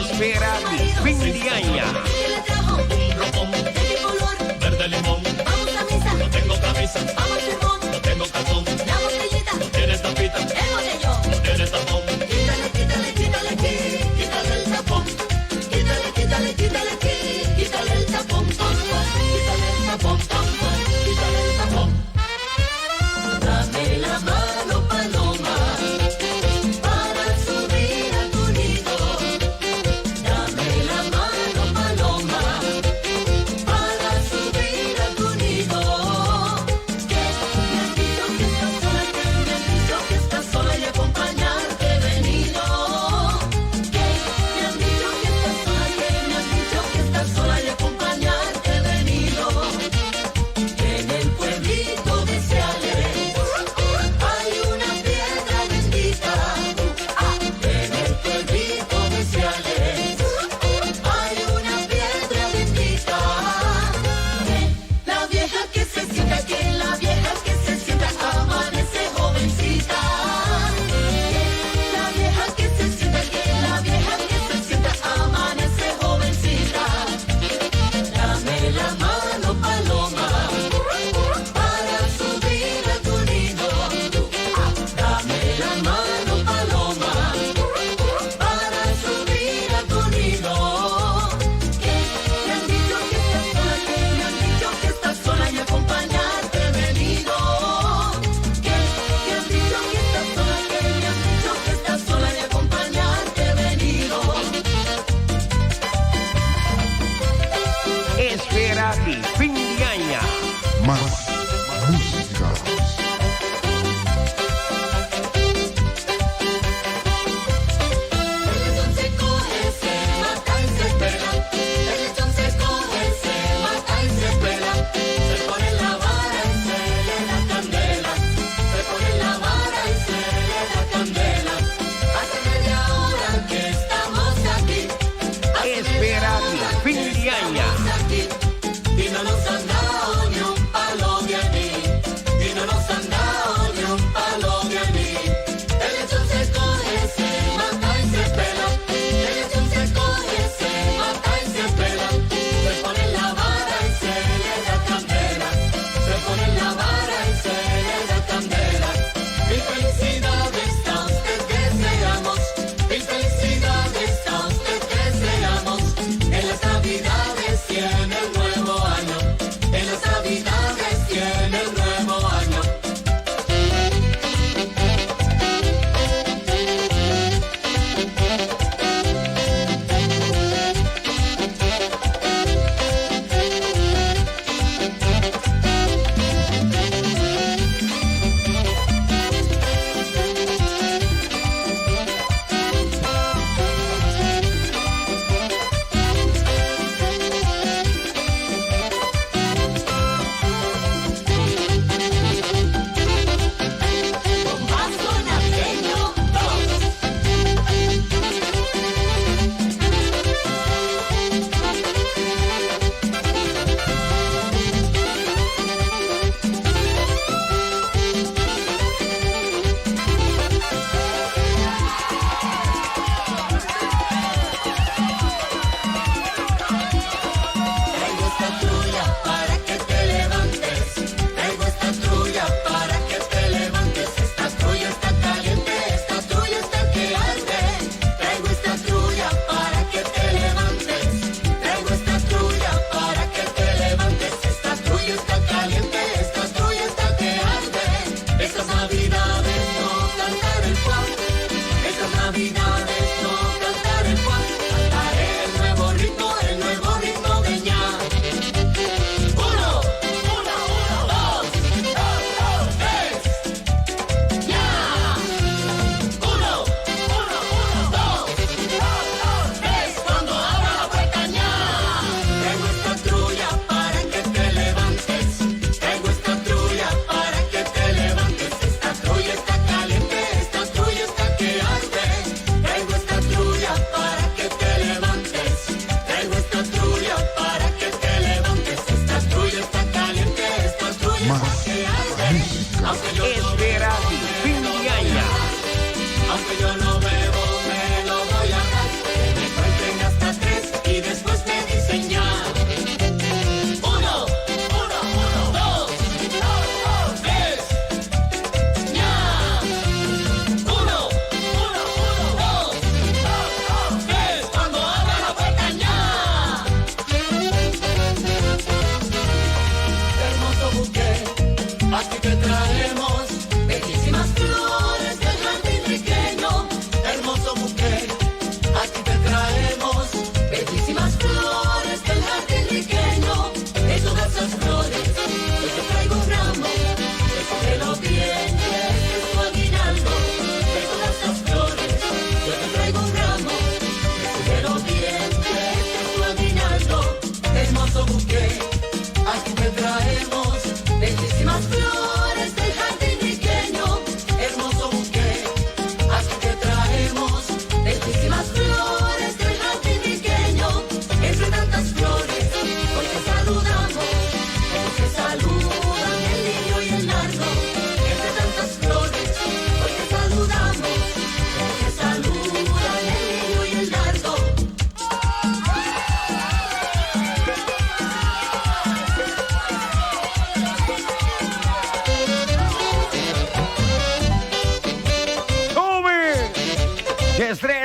Espera di fin di aña. Espera di fin di aña. Mas músika. Espera di fin di aña. Y no nos han dado ni un palo de anís, y no nos han dado ni un palo de anís. El lechón se coge, se mata y se pela. El lechón se coge, se mata y se pela. Se pone en la vara y se le da candela. Se pone en la vara y se le da candela. Mil felicidades a usted deseamos. Mil felicidades a usted deseamos. En las navidades y en el nuevo año.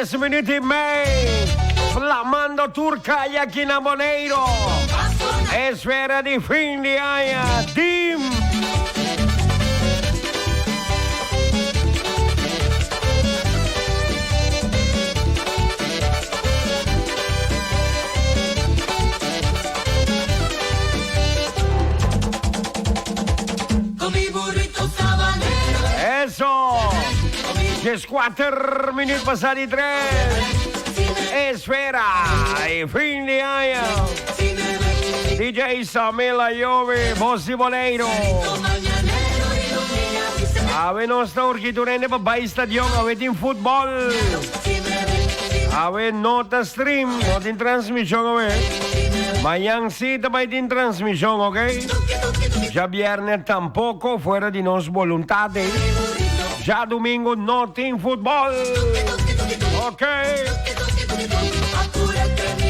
3 minuut y mei. Flamando tur kaya aki na Boneiro. Esfera di fin di aña. Team. Con mi burrito sabanero. Eso. 14 minuut pasa di 3. Esfera di fin di aña. DJ Samuel Ayobe, Bos di Boneiro. Awe nos ta urgi tur hende pa bai stadion, awe tin futbol. Awe no ta stream, no tin transmision awe. Mañan si ta bai tin transmision, ok? Djabierne tampoco, fuera di nos boluntad ei. Djadumingo no tin futbol. Ok.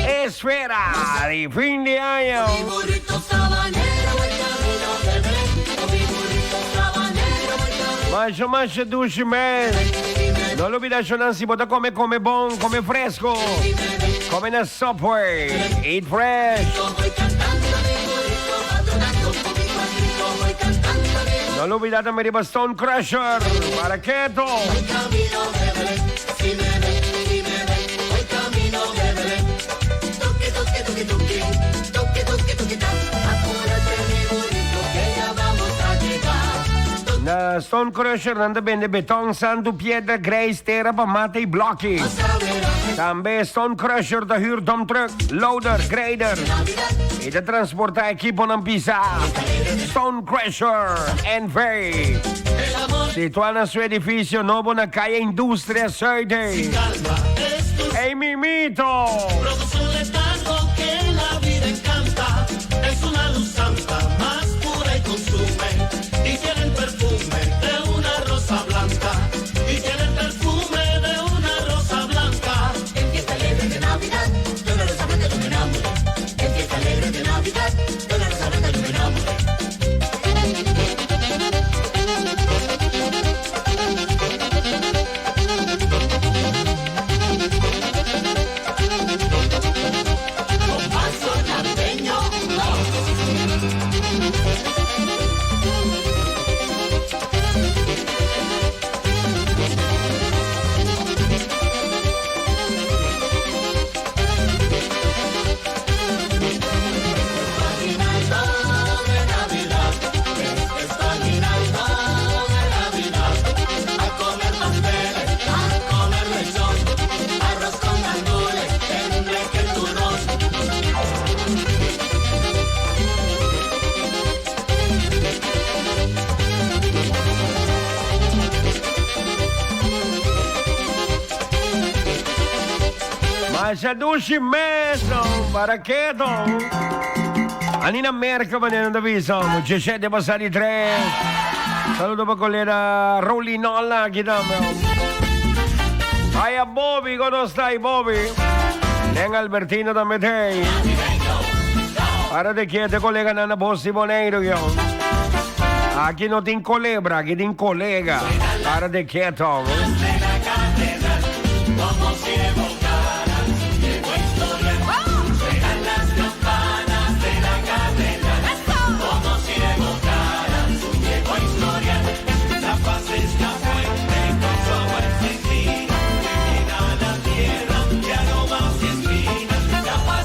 Esfera di fin di aña. Masha masha dushi mes. No lubida shonan si bo ta come come bon, come fresco. Come na Subway. Eat fresh. No lubida tambe riba Stone Crusher. Para keto. Na Stone Crusher nan ta bende beton, santu, piedra, grijs, tera pa mata y bloki. Tambe Stone Crusher ta huur dump truck, loader, grader y ta transporta ekiponan pisa. Stone Crusher NV. Situa na su edificio nobo na Calle Industria Zuid. Ey Mimito! Masha dushi mes no, para keto. Ani na Merca manera nan ta bisa, muchachete pasa di tres. Saludo pa colega Rolinola aki tambe. Aya Bobby, kono sta ay Bobby? Nen Albertino tambe tey. Para de kete colega nan na Bos di Boneiru yo. Aki no tin colebra, aki tin colega. Para de keto.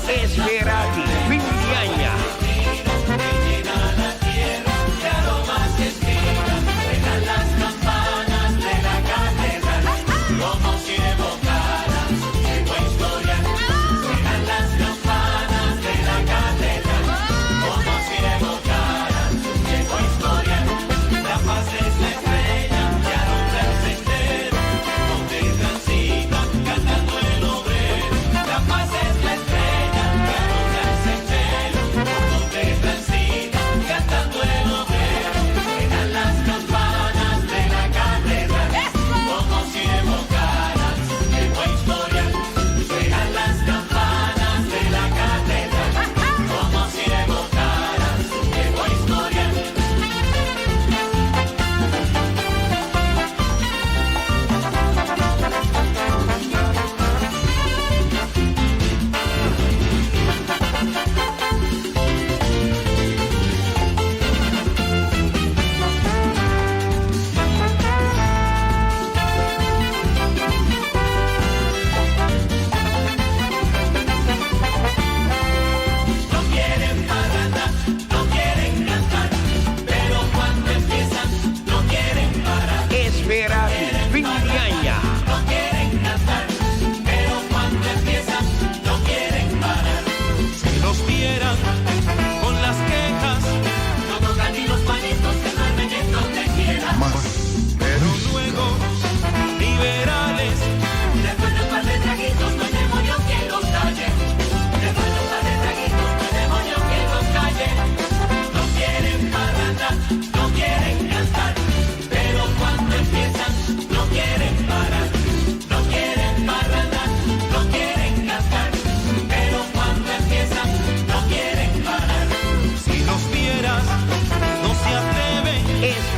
Espera di fin di aña.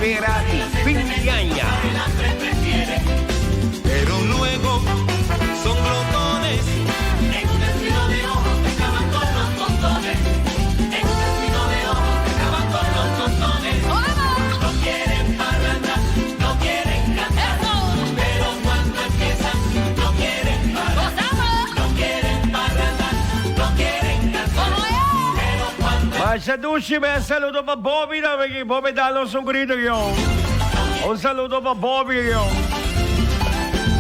Esfera di fin di aña. Pero luego son glotones. En un descuido de ojos te acaban con los condones. En un descuido de ojos te acaban con los condones. No quieren parranda, no quieren cantar. Pero cuando empiezan, no quieren parar. No quieren parranda, no quieren cantar. Pero cuando Masha dushi mes saludo pa Bobby tambe aki. Bobby dal nos un grito yo. Un saludo pa Bobby yo.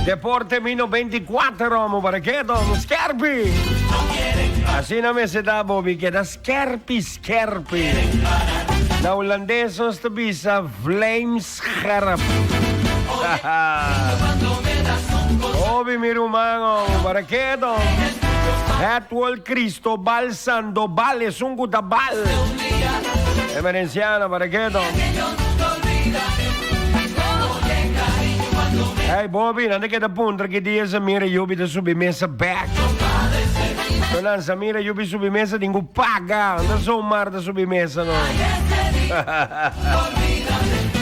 Deporte mi 94, mo para keto, skerpi. Asina mester ta Bobby, keda skerpi skerpi. Na hulandes nos ta bisa vlijmscherp. Bobby mi ruman, oh, para keto. Hetwell Cristobal Sandoval esun ku ta bal. Emerenciano, para keto. Hey Bobby, nan ta keda puntra ki dia Samira Yubi ta subi mesa bek. Tonan Samira Yubi subi mesa tin ku paga. No ta zomaar ta subi mesa no.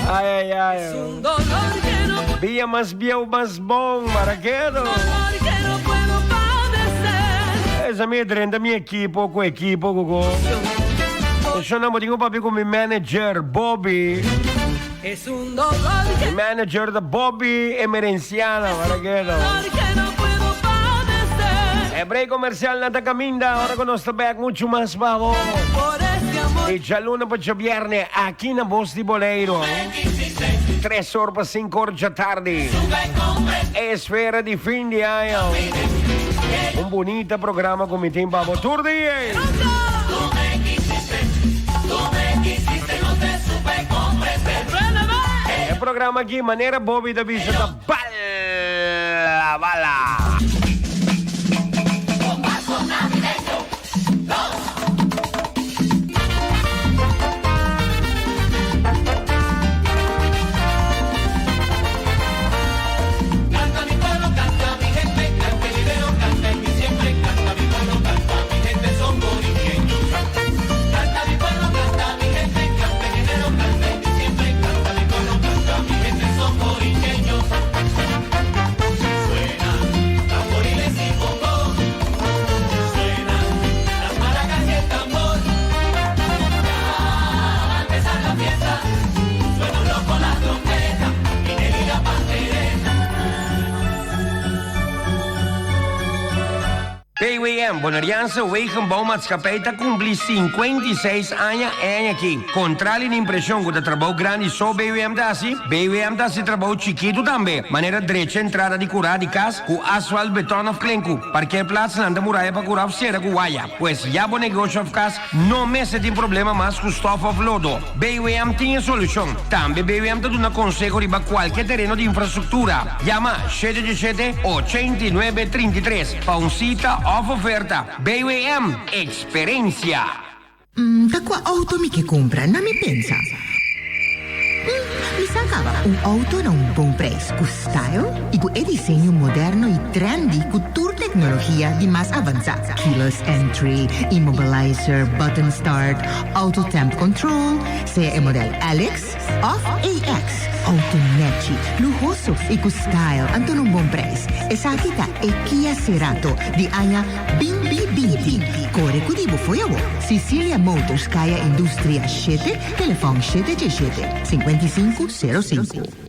Ay ay ay. Bia mas bieu mas bon, para keto. Samira drenta mi ekipo ku ekipo ku ko. Shona bo tin ku papia ku mi manager Bobby. Mi manager ta Bobby Emerenciana, para keto. E break comercial na ta caminda, ora cu nos ta back mucho mas pa bo. Di djaluna pa djabierne, aki na Bos di Boleiro. Tres or pa cinco or djatardi. Esfera di fin di aña. Un bunita programa cu mi tin pa bo tur dia. E programa aki manera Bobby ta bisa ta bala bala. PWM, Boneriaanse Wegenbouwmaatschappij, ta kumpli 56 aña e aña aki. Kontrali na impreshon ku ta trabou grandi so BWM ta hasi, BWM ta hasi trabou chikitu tambe, manera drecha entrada di kurá di kas ku asfalt, beton òf klenku. Parkeerplaatsnan ta muraya pa kurá òf sera ku waya. Pues ya bo negosio òf kas no mester tin problema mas ku stòf òf lodo. BWM tin e solushon. Tambe BWM ta duna konseho riba kualke tereno di infrastruktura. Yama 787 89 33 pa un sita òf oferta. BWM, Eksperensia! Ta kua outo mi ke kumpra? Na mi pensa. Mi sa kaba. Un outo na un bon prijs, ku style i ku e diseño moderno i trendy ku tur teknologia di mas avansá. Keyless entry, immobilizer, button start, auto temp control, sea e model LX òf AX. Outo nechi, luhoso i ku style anto na un bon prijs. Esaki ta e Kia Cerato di aña Binti binti. Kore ku di bo fo'i awor. Cecilia Motors Kaya Industria shete, telefòn shete djeshete, 55 05.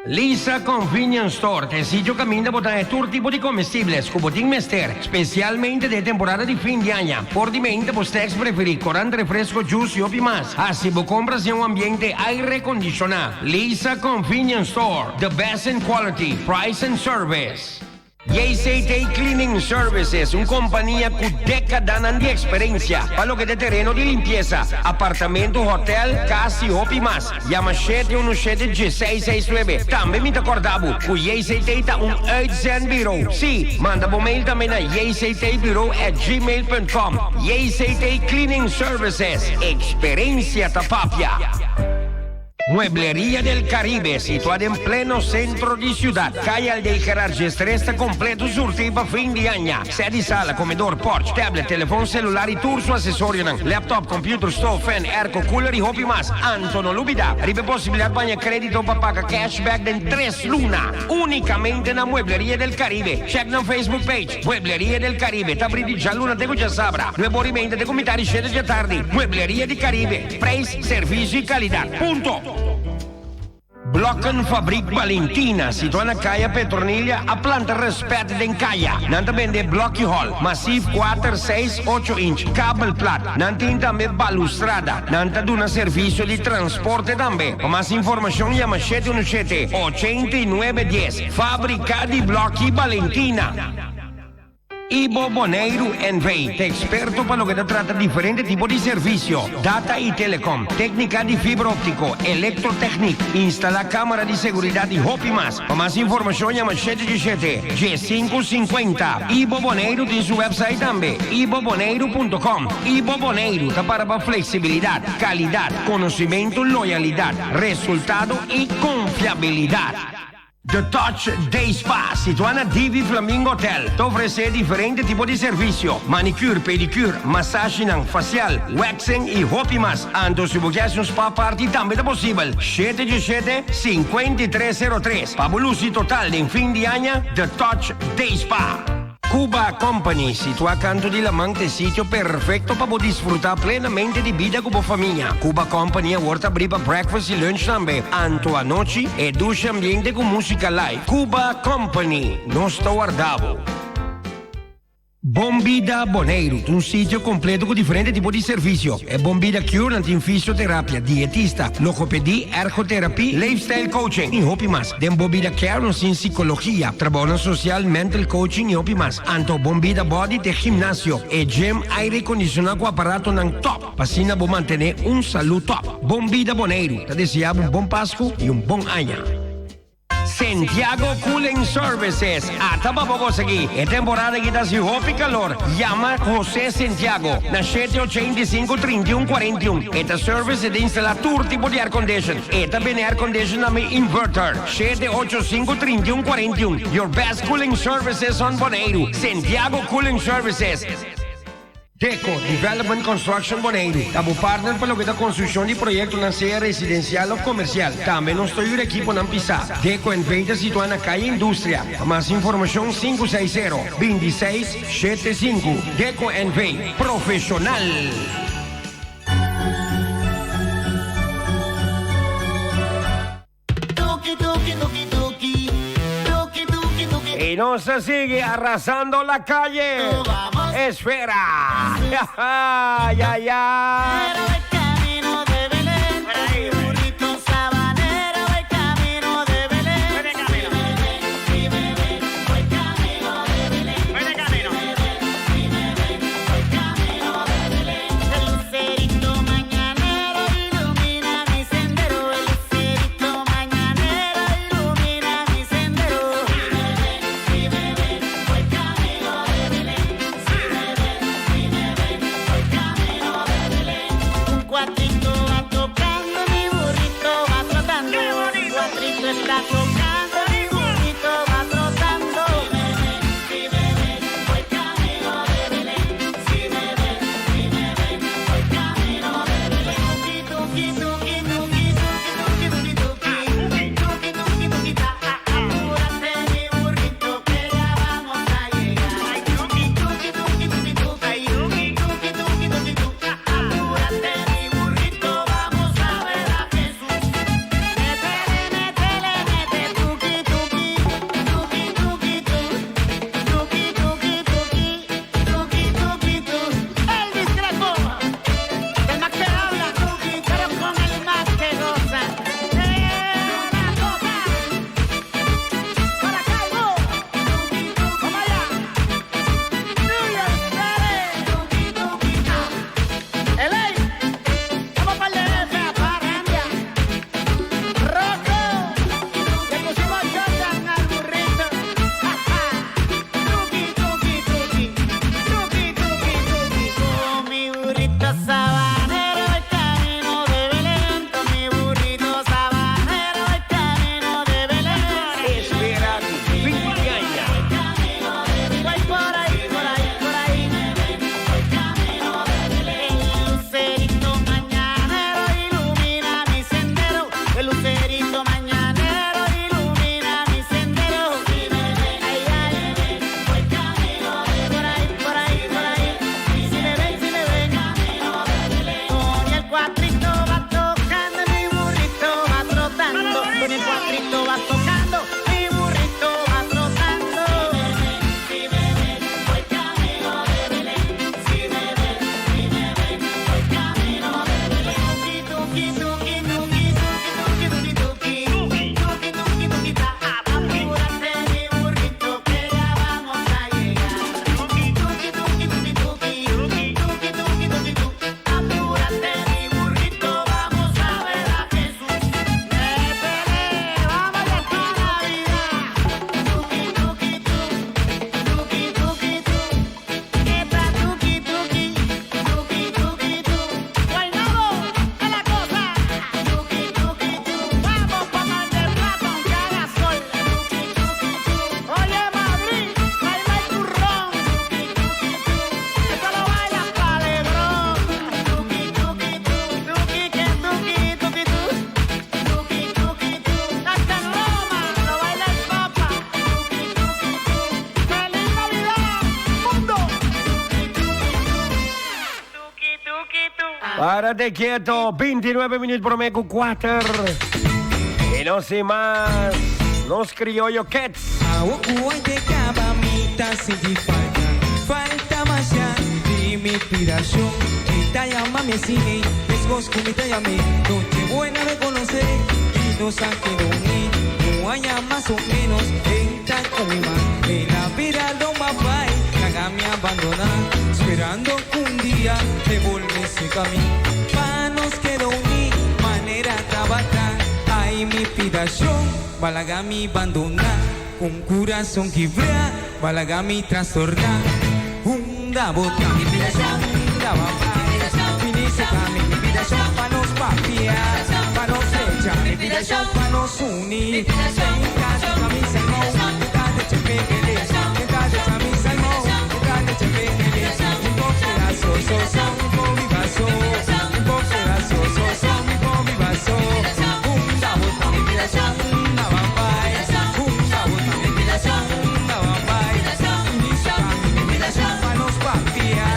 Lisa Convenience Store ta e sitio kaminda bo ta haña tur tipo di comestibles ku bo tin mester, spesialmente den e temporada di fin di aña. Por di meinta bo snacks preferí, korant, refresko, juice y hopi mas. Hasi bo kompras den un ambiente aire kondishoná. Lisa Convenience Store, the best in quality, price and service. JCT Cleaning Services, un kompania ku dékadanan di eksperensia pa loke ta tereno di limpiesa, apartamento, hotèl, kas i hopi mas. Yama shete unu shete dieseis seis nuebe. Tambe mi ta kòrda bo ku JCT ta un uitzendburo. Sí, manda bo mail tambe na jctbureau@gmail.com. JCT Cleaning Services, eksperensia ta papia. Muebleria del Caribe, situá den pleno sentro di siudat, Kaya Aldey Gerard 13 ta kompleto surtí pa fin di aña. Sè di sala, komedor, porch, tablet, telefon selular i tur su asesorionan, laptop, computer, stoof, fan, airco, cooler i hopi mas. Anto no lubidá riba e posibilidat pa haña krédito pa paga cashback den tres luna. Únikamente na Muebleria del Caribe. Check nan Facebook page, Muebleria del Caribe. Ta abrí di djaluna te ku djasabra, nuebe ora i meinta te ku mitar di shete djatardi. Muebleria di Caribe. Prijs, servisio i kalidat. Punto! Blokkenfabriek Valentina, situá na Kaya Petronilia, a planta rèspèt den kaya. Nan ta bende blòki hòl, masif kuater, seis, ocho inch, kabel plat. Nan tin tambe balustrada. Nan ta duna servisio di transporte tambe. Pa mas informashon yama shete unu shete, 89 dies. Fábrika di Blòki Valentina. Ibo Boneiru NV. ta eksperto pa loke ta trata diferente tipo di servisio, data i telecom, téknika di fibra óptiko, elektrotèknik, instalá kámara di seguridat i hopi mas. Pa mas informashon yama shete djeshete, djesinku sinkuenta. Ibo Boneiru tin su wèpsait tambe, iboboneiru punto com. Ibo Boneiru ta para pa fleksibilidat, kalidat, konosimentu, loyalidat, resultado i konfiabilidat. The Touch Day Spa, situá na Divi Flamingo Hotel, ta ofresé diferente tipo di servisio, manicure, pedicure, masashinan, facial, waxing i hopi mas. Anto si bo ke hasi un spa party tambe ta posibel. Shete djeshete, 5303 Pa bo lusi total den fin di aña, The Touch Day Spa. Cuba Company, situá kantu di laman, ta e sitio perfekto pa bo disfrutá plenamente di bida ku bo famia. Cuba Company awor ta abrí pa breakfast i lunch tambe. Anto anochi, e dushi ambiente ku músika live. Cuba Company, nos ta warda bo. Bon Bida Boneiru ta un sitio kompleto ku diferente tipo di servisio. E Bon Bida Cure nan tin fisioterapia, dietista, logopedie, ergoterapie, leefstijl coaching i hopi mas. Den Bon Bida Care nos tin psicologia, trabounan social, mental coaching y hopi mas. Anto Bon Bida Body t'e gimnasio, e gym aire condiciona cu aparatonan top pa asina bo mantene un salud top. Bon Bida Boneiru ta desea bo un bon Pascu y un bon aña. Santiago Cooling Services ata pa bo gosa aki. E temporada aki ta haci hopi calor. Yama Jose Santiago na shete ochenta i sinku trinta i un kuarenta i un. E ta service e ta instala tur tipo di aircondition. E ta bende aircondition na mi inverter. Shete ocho sinku trinta i un kuarenta i un. Your best cooling services on Boneiru. Santiago Cooling Services. Deco Development Construction Boneiru ta bo partner pa loke ta konstrukshon di proyektonan sea residensial òf komersial. Tambe nos ta yuda ekiponan pisá. Deco NV ta situá na Kaya Industria. Pa mas informashon sinku seis sero, binti seis, shete sinku. Deco NV. Profeshonal! Y nos ta sigui arrasando la calle. Esfera. Ya, ya. Párate quieto, 29 minuut promé ku 4. I no sin mas, nos criollo Cats. Awo ku ay te kaba mi ta sinti falta Falta masha di mi inspiracion Mi ta yama mi cine Meskos ku mi ta yam'é Noche buena me conoce Y nos a keda uní Un aña mas o menos En ta ku mi man En la vida lo mas bai Laga mi abandoná Sperando ku un dia Te bolbe cerca mi Pa nos keda uní Manera tabata Ay mi pidashon Ba laga mi bandoná Ku un kurason kibrá Ba laga mi trastorná Unda bo ta mi pidashon Unda bo ta Bini cerca mi mi pidashon Pa nos papia Pa nos fecha mi pidashon Pa nos uní Tenta di camisa y mou Tenta de chepe kele Tenta de camisa y mou Tenta de chepe kele Mi po keda so so so Mi po biba so Mi po keda so so so Mi po biba so Unda bo ta mi pidashon Unda bo bai Unda bo ta mi pidashon Unda bo bai Bini cerca mi mi pidashon Pa nos papia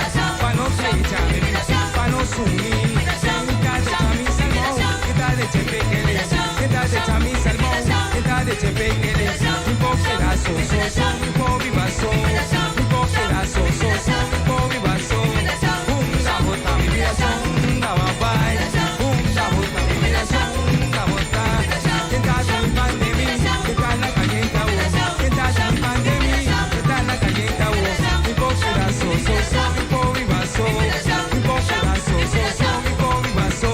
Pa nos fecha mi pidashon Pa nos uni Tenta de camisa y mou Tenta de chepe kele Tenta de camisa y mou Tenta de chepe kele Mi po keda so so so Mi po biba so Mi po keda so so so Mi po biba so Unda bo ta mi pidashon Unda bo bai Unda bo ta mi pidashon Unda bo ta Tenta di pandemi Tenta na cayenta wo Tenta di pandemi Tenta na cayenta wo Mi po keda so so so Mi po biba so Mi po keda so so so Mi po biba so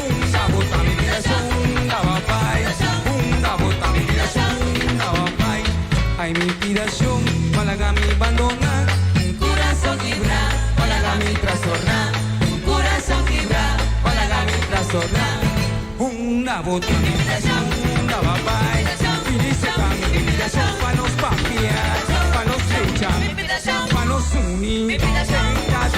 Unda bo ta mi pidashon Unda bo bai Unda bo ta mi pidashon Unda bo bai Ay mi pidashon Pa laga mi bandona Un kurason kibrá Pa laga mi trastorná Un kurason kibrá Pa laga mi trastorná Unda bo ta mi pidashon Unda bo bai Bini serka mi pidashon Pa nos papia Pa nos fecha Pa nos uni Tenta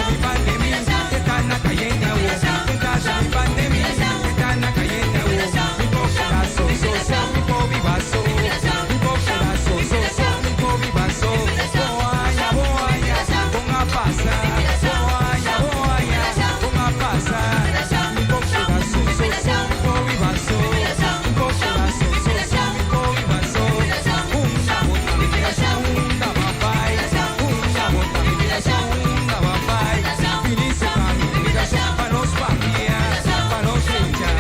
di pandemi Tenta na cayente awo Tenta di pandemi Tenta na cayente awo Mi po keda so so so Mi po biba so Mi po keda so so so Mi po biba so Bo aña bo aña Con a pasa Bo aña bo aña Con a pasa Mi po keda so so so Mi po biba so Mi po keda so so so Mi po biba so Unda bo ta mi pidashon Unda bo bai Unda bo ta mi pidashon Unda bo bai Bini serka mi pidashon Pa nos papia Pa nos fecha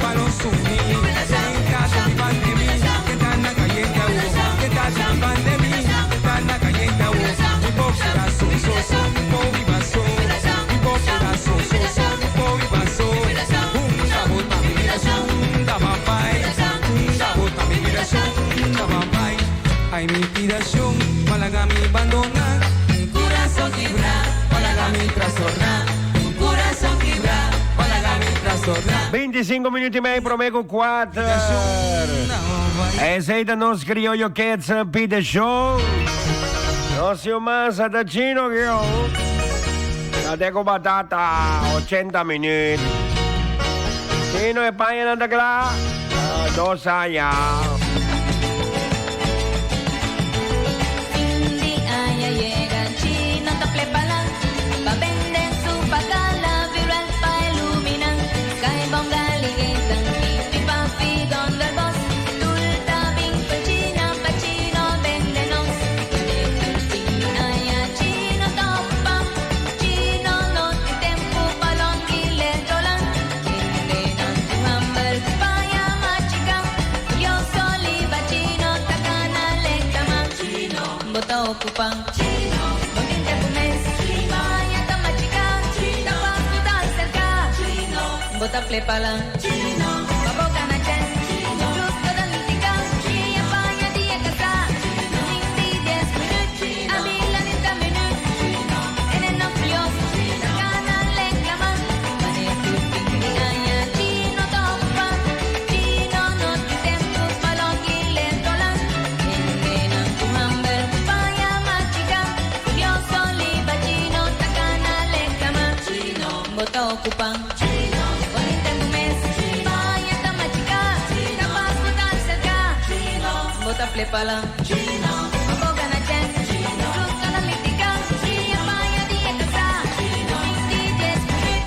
Pa nos uni Tenta di pandemi Tenta na cayente awo Tenta di pandemi Tenta na cayente awo Mi po keda so so so Mi po biba so Mi po keda so so so Mi po biba so Unda bo ta mi pidashon Unda bo bai Unda bo ta mi pidashon Unda bo bai Ay mi pidashon Pa laga mi bandona Un kurason kibrá Pa laga mi trastorná Un kurason kibrá Pa laga mi trastorná 25 minuut i mei promé ku 4. Esei ta nos criollo Cats pide show. Nos yu mas ta chino gio. Tate ku batata 80 minuut. Chino e pañanan ta kla? Dos aña. Fin di aña yega Chino ta prepará Pa bende su bacala viral pa ilumina Sky bonga ligetan Pipi papi donder bos Tur ta bin pa China pa Chino bende nos Fin di aña Chino ta ocupa Chino no tin tempo pa longi letrolan Hendenan tin hamber pa yama chica Curioso liba Chino ta cana leclama Bo ta ocupa Bo tin tempo mes Paña ta machica Ta Pascu ta acerca Bo ta prepara Pa bo gana chen Justo analytica Dia paña dia casa Ninti 10 minuut Abila ninta minuut Hendenan curioso Ta cana leclama Pane tur fin di aña Chino ta ocupa Chino no tin tempo pa longi letrolan Hendenan tin hamber pa yama chica Curioso liba Chino ta cana leclama Bo ta ocupa Bo tin tempo mes Paña ta machica Ta Pascu ta acerca Bo ta prepara Pa bo gana chen Justo analytica Dia paña dia casa Ninti 10 minuut.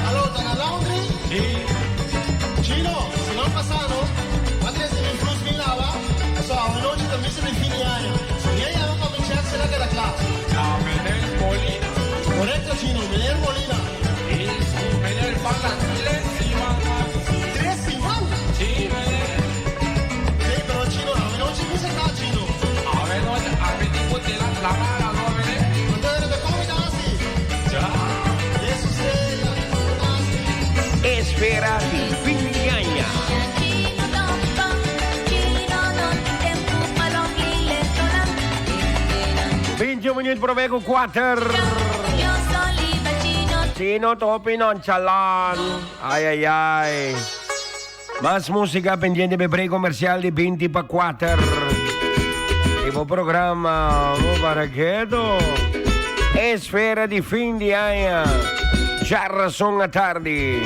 Aló, ta na laundry? Sí. Chino, siman pasá, no? M'a trese mi flus bin laba. So, anochi ta misa di fin di aña. Si mi yama pa mi check, el a keda kla. Na meneer Molina. Korekto, Chino, meneer Molina. Sí, sí, meneer falta 3 siman. 3 siman? Sí, meneer. Sí, pero Chino, anochi misa ta, Chino. Anochi, a mi tipo de la plata, no, meneer. Anto, ta kon ta asina? Ya. Eso sea, Esfera di fin di aña. 21 minuut promé ku 4. Chino topi nonchalant. Ai, ai, ai. Mas músika pendiente pa break komersial di 20 pa 4. I bo programa Para Keto. Esfera di fin di aña. Djarason atardi.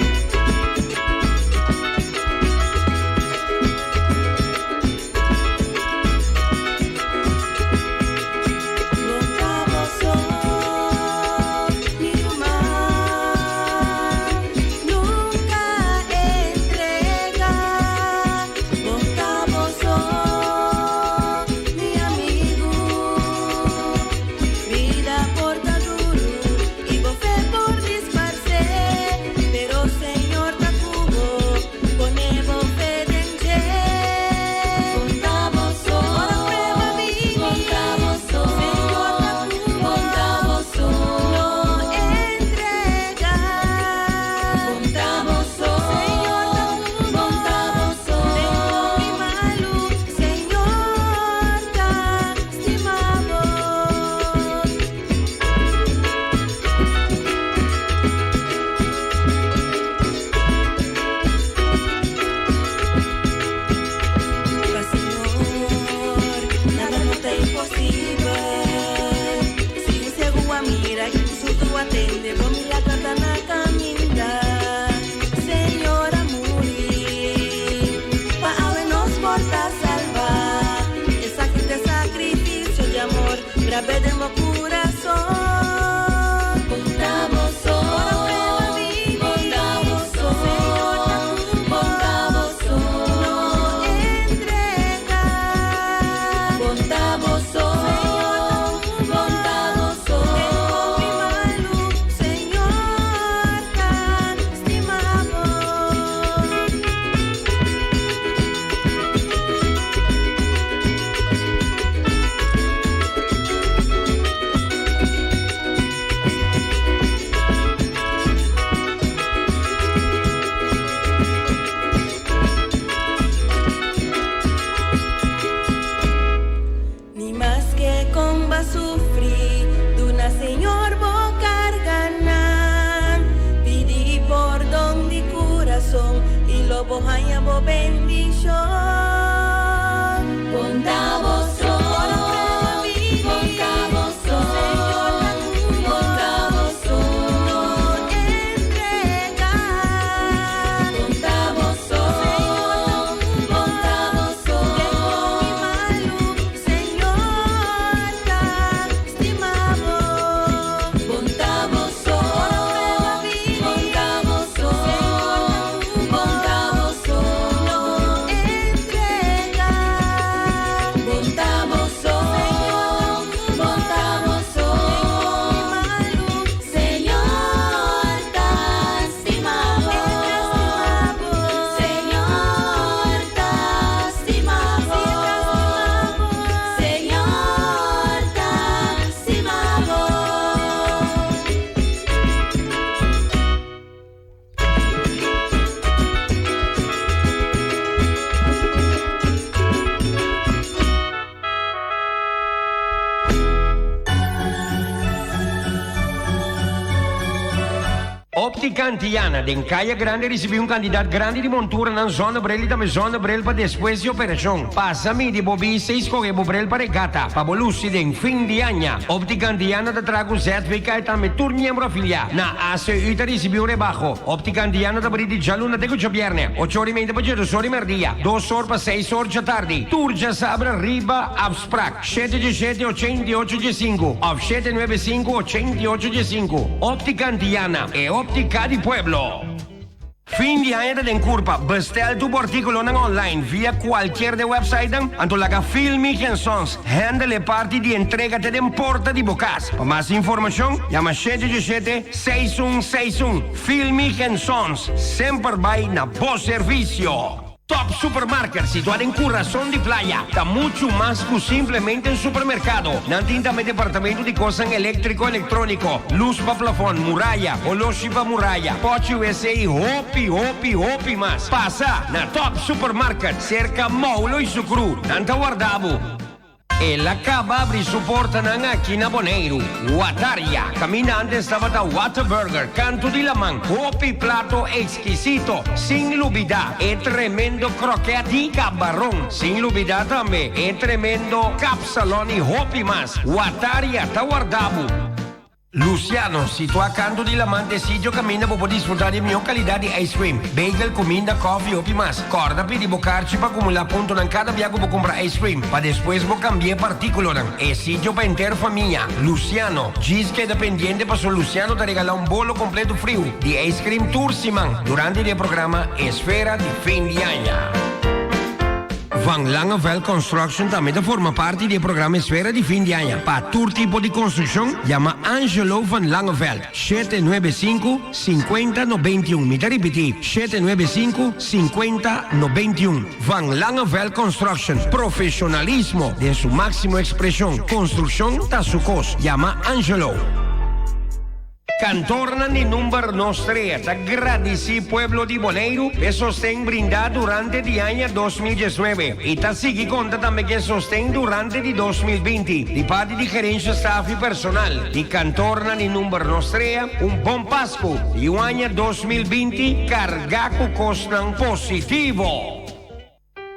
Optica Antillana den Kaya Grandi a risibí un kantidat grandi di monturanan zonnebril i tambe zonnebril pa despues di operashon. Pasa midi bo bista i skohe bo bril pa regata pa bo lusi den fin di aña. Optica Antillana ta traha ku ZVK i tambe tur miembro afiliá na ACU ta risibí un rebaho. Optica Antillana ta brí di djaluna te ku djabièrnè, ocho ora i meinta pa djedos ora i mèrdia, dos or pa seis or djatardi. Tur djasabra riba afsprak. Shete djeshete 88 djesinku òf shete nuebe sinku 88 djesinku. Óptica Antillana, e óptica di pueblo. Fin di aña ta den kurpa, bestèl tur bo artíkulonan online via kualkier de wèpsaitnan, anto laga Filmig en Sons handle e parti di entrega te den porta di bo kas. Pa mas informashon, yama shete djeshete, seis un seis un. Filmig en Sons, semper bai na bo servisio! Top Supermarket, situá den kurason di Playa, ta muchu mas ku simplemente un supermerkado. Nan tin tambe departamento di kosnan eléktriko, elektróniko, lus pa plafòn, muraya, oloshi pa muraya, pòchi wc i hopi, hopi, hopi mas. Pasa na Top Supermarket, serka Moulo i Sukru. Nan ta warda bo. El a kaba abri su portanan aki na Boneiru. Wataria, kaminda antes tabata Whataburger, kantu di laman, hopi plato ekskisito, sin lubidá e tremendo krokèt di kabaron, sin lubidá tambe e tremendo kapsalon i hopi mas. Wataria ta warda bo. Luciano, situá kantu di laman t'e sitio kaminda bo por disfrutá di e mihó kalidat di ice cream, bagel, kuminda, kòfi i hopi mas. Kòrda pidi bo karchi pa akumulá puntonan kada bia ku bo kumpra ice cream, pa despues bo kambi'é pa artíkulonan. E sitio pa henter famia. Luciano, djis keda pendiente paso Luciano ta regalá un bolo kompleto friu di ice cream tur siman durante di e programa Esfera di Fin di Aña. Van Langeveld Construction tambe ta forma parti di e programa Esfera di Fin di Aña. Pa tur tipo di construccion, yama Angelo van Langeveld, 795 50 91. Mi ta ripiti, 795 50 91. Van Langeveld Construction, profesionalismo den su maximo expresion. Construccion ta su cos. Yama Angelo. Kantornan di number Nos Trea ta gradisí pueblo di Boneiru p'e sosten brindá durante di aña 2019 i ta sigui konta tambe ku e sosten durante di 2020 di parti di gerensha, staf i personal di Kantornan di number Nos Trea. Un bon Pasku i un aña 2020 kargá ku kosnan positivo!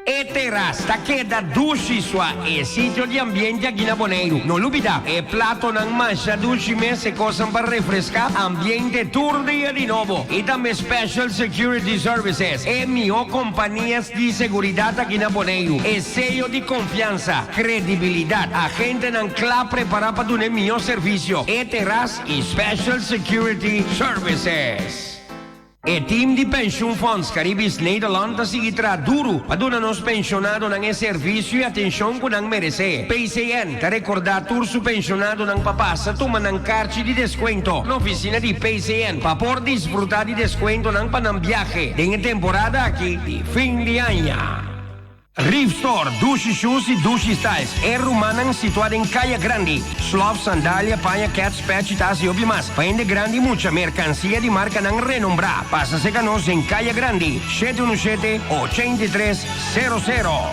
E teras ta keda dushi sua e sitio di ambiente aki na Boneiru. No lubida, e platonan masha dushi mes, e kosnan pa refreská ambiente tur dia di nobo. I tambe Special Security Services, e mihó kompanias di seguridat aki na Boneiru. E seyo di konfiansa, kredibilidat, agentenan kla prepará pa duna e mihó servisio. E teras i Special Security Services. E tim di Pensioenfonds Caribisch Nederland ta sigui traha duru pa duna nos penshonadonan e servisio i atenshon ku nan meresé. PCN ta rekordá tur su penshonadonan pa pasa tuma nan karchi di deskuento na ofisina di PCN pa por disfrutá di deskuentonan pa nan biahe den e temporada aki di fin di aña. Reef Store, Dushi Shoes y Dushi Styles, e rumannan situa den Kaya Grandi. Slof, sandalia, paña, kets, pèchi, tas y hopi mas. Pa hende grandi y mucha, merkansia di markanan renombrá. Pasa serka nos den Kaya Grandi, shete unu shete, 83 sero sero.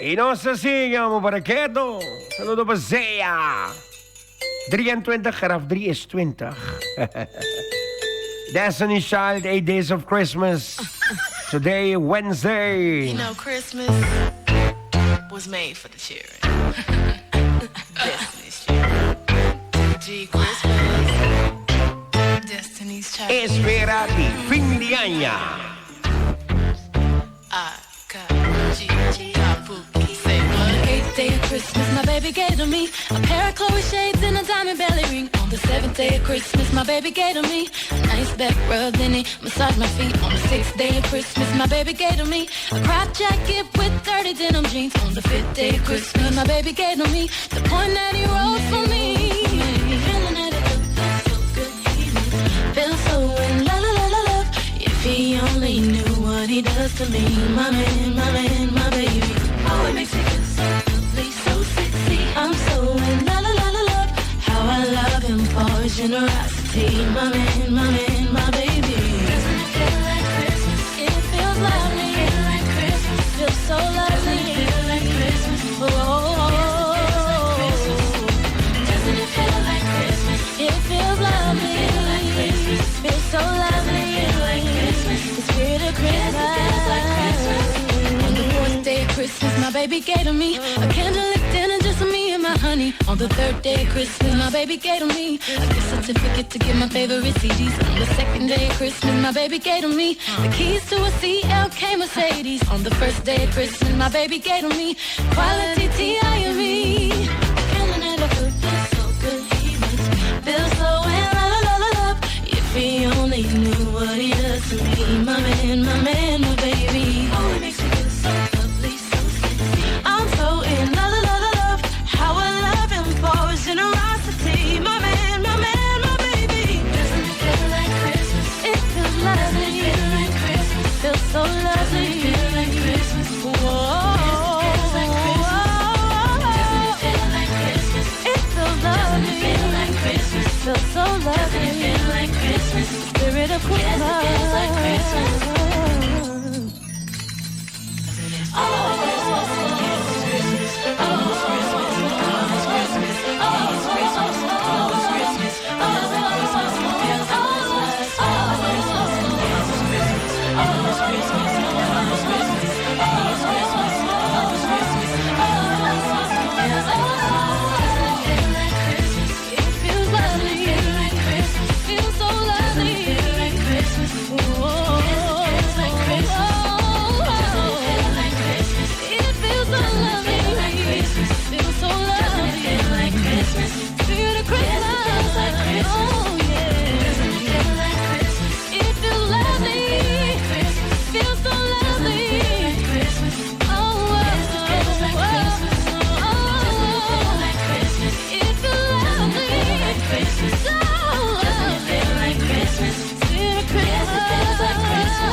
Y nos ta sigui, amo para keto. Saludo pa Zea. 23 graf 3 is 20. Destiny's Child, 8 Days of Christmas. Today, Wednesday. You know, Christmas was made for the children. Destiny's Child. G Christmas. Destiny's Child. Espera di fin di aña. I K G G Kabuki say what? Eighth day of Christmas, my baby gave to me a pair of Chloe shades and a diamond belly ring. On the seventh day of Christmas, my baby gave to me a nice back rub, then he massaged my feet. On the sixth day of Christmas, my baby gave to me a crop jacket with dirty denim jeans. On the fifth day of Christmas, my baby gave to me the point that he wrote for me. Feeling that it feels so good, he makes me feel so in la la la la love. If he only knew what he does to me, my man, my man, my baby. Oh, it makes me feel so lovely, so sexy. I'm so in la la la la love. How I love him for his generosity, my man, my man, my baby. Doesn't it feel like Christmas? It feels lovely. Doesn't it feel like Christmas? Feels so lovely. Doesn't it feel like Christmas? Oh, yes, it feels like Christmas. Doesn't it feel Feels so lovely. Feel like Christmas. The spirit of Christmas. Yes, it feels like Christmas. On the fourth day of Christmas, my baby gave to me a candlelit dinner just for me and my honey. On the third day of Christmas, my baby gave to me a gift certificate to get my favorite CDs. On the second day of Christmas, my baby gave to me the keys to a CLK Mercedes. On the first day of Christmas, my baby gave to me quality T-I-M-E. Killing it, I feel so good. He makes me feel so in love, love, love, love. If he only knew what he does to me, my man, my man, my baby. Oh, he makes me feel so lovely, so sexy. I'm so in love, love, love, love. How I love him for his generosity, my man, my man, my baby. Doesn't it feel like Christmas? It feels lovely. Doesn't it feel like Christmas? Feels so lovely. Doesn't it feel like Christmas? Whoa. Yes, it feels like Christmas. Doesn't it feel like Christmas? It feels lovely. Doesn't it feel like Christmas? Feels so lovely. Doesn't it feel like Christmas? The spirit of Christmas. Yes, it feels like Christmas. Oh, Christmas. Yes, it's Christmas. Oh, it's Christmas. Oh, it's Christmas. Oh, it's Christmas. Oh, it's Christmas. Oh, it's Christmas. Feels like Christmas. Oh, it's Christmas. Yes, it's Christmas. Oh, it's Christmas. Oh, it's Christmas. Oh, it's Christmas. Oh, it's Christmas. Oh, it's Christmas. Feels like Christmas. Doesn't it feel like Christmas? It feels lovely. Doesn't it feel like Christmas? Feels so lovely. Doesn't it feel like Christmas? Whoa. Yes, it feels like Christmas. Doesn't it feel like Christmas? It feels so lovely. Feel like Christmas. Feels so lovely. Doesn't it feel like Christmas? Feel the Christmas. Yes, it feels like Christmas. Oh yeah. Doesn't it feel like Christmas? It feels lovely. Doesn't it feel like Christmas? Feels so lovely. Doesn't it feel like Christmas? Oh, yes, it feels like Christmas. Doesn't it feel like Christmas? It feels lovely. Doesn't it feel like Christmas? So doesn't it feel like Christmas? Feel the Christmas. Yes, it feels like Christmas.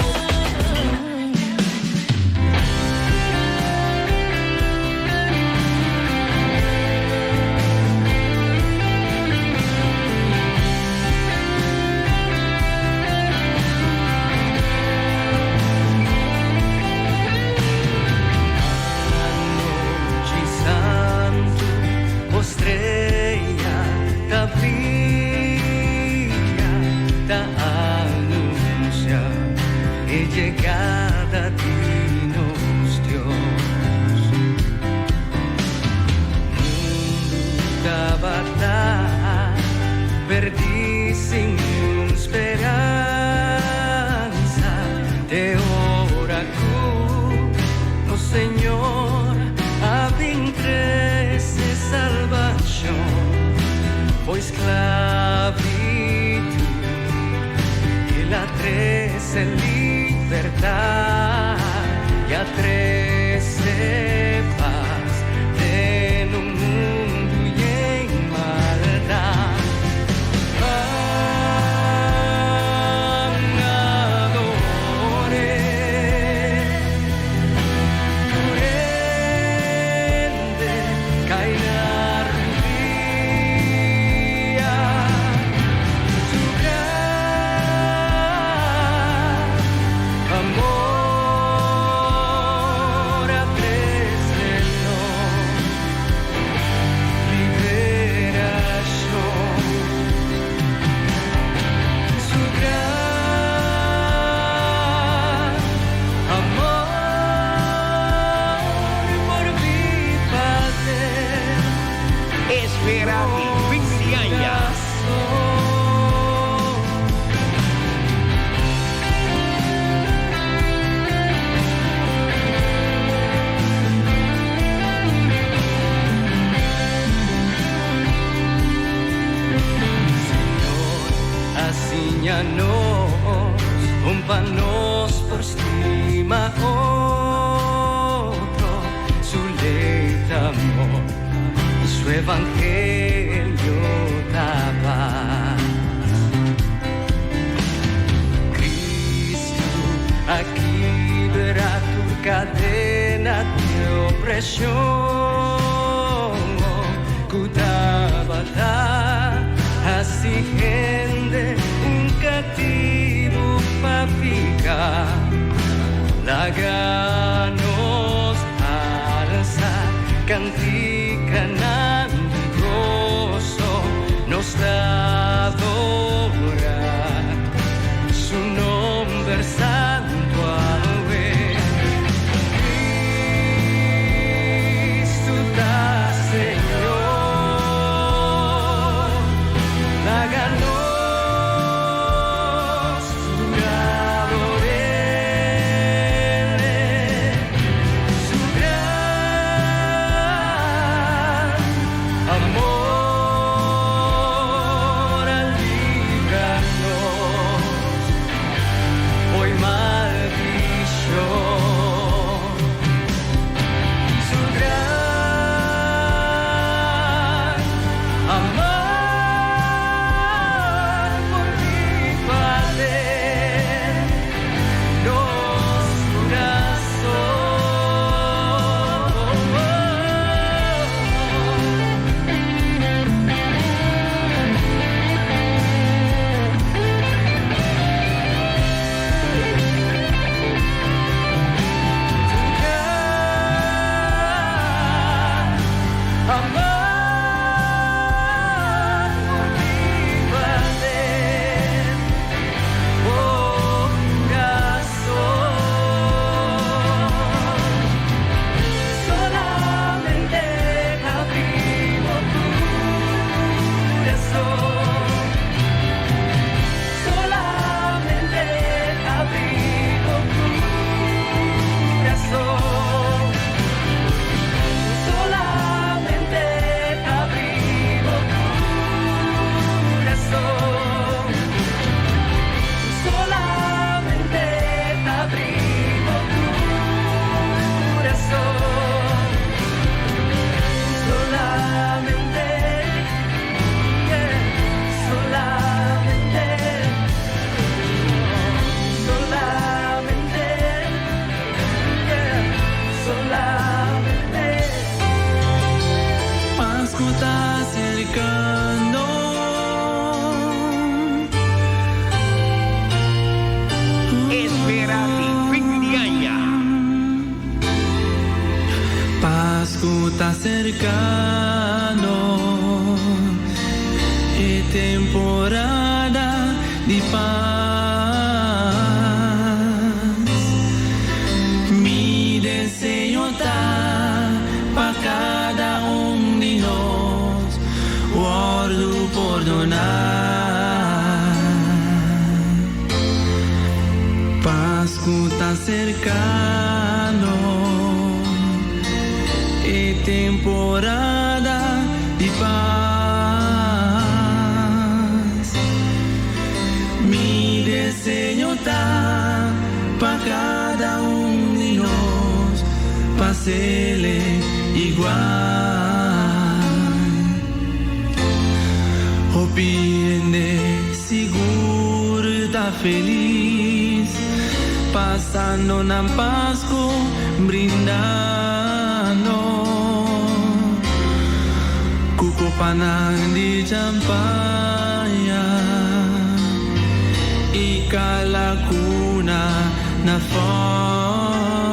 Anochi santu, bo strea ta briya, ta anunsiá e yegada di nos Dios. Mundu tabata pèrdí sin speransa, te ora ku nos Señor a bin trese salbashon, fo'i sklabitut el a trese libertat i a trese pas den un mundu yen maldat. Ban ador'é, tur hende kai na rudia, su gran amor a trese nos liberashon. Su gran amor por mi Padre. Espera di fin di aña. Señor, a siña nos kon pa nos por stima otro, su lei ta amor i su evangelio ta pas. Kristu a kibra tur kadena di opreshon ku tabata hasi hende un katibu pa piká. Laga nos alsa kantikanan di goso, nos ta adorá. serkando, e temporada di pas. Mi deseo ta pa kada un di nos wòrdu pordoná. Pasku ta serkando, e temporada di pas. Mi deseo ta pa kada un di nos pas'é igual. Hopi hende sigur ta felis, pasando nan Pasku brindando. Ku kopanan di champaña i kalakuna na fòrnu.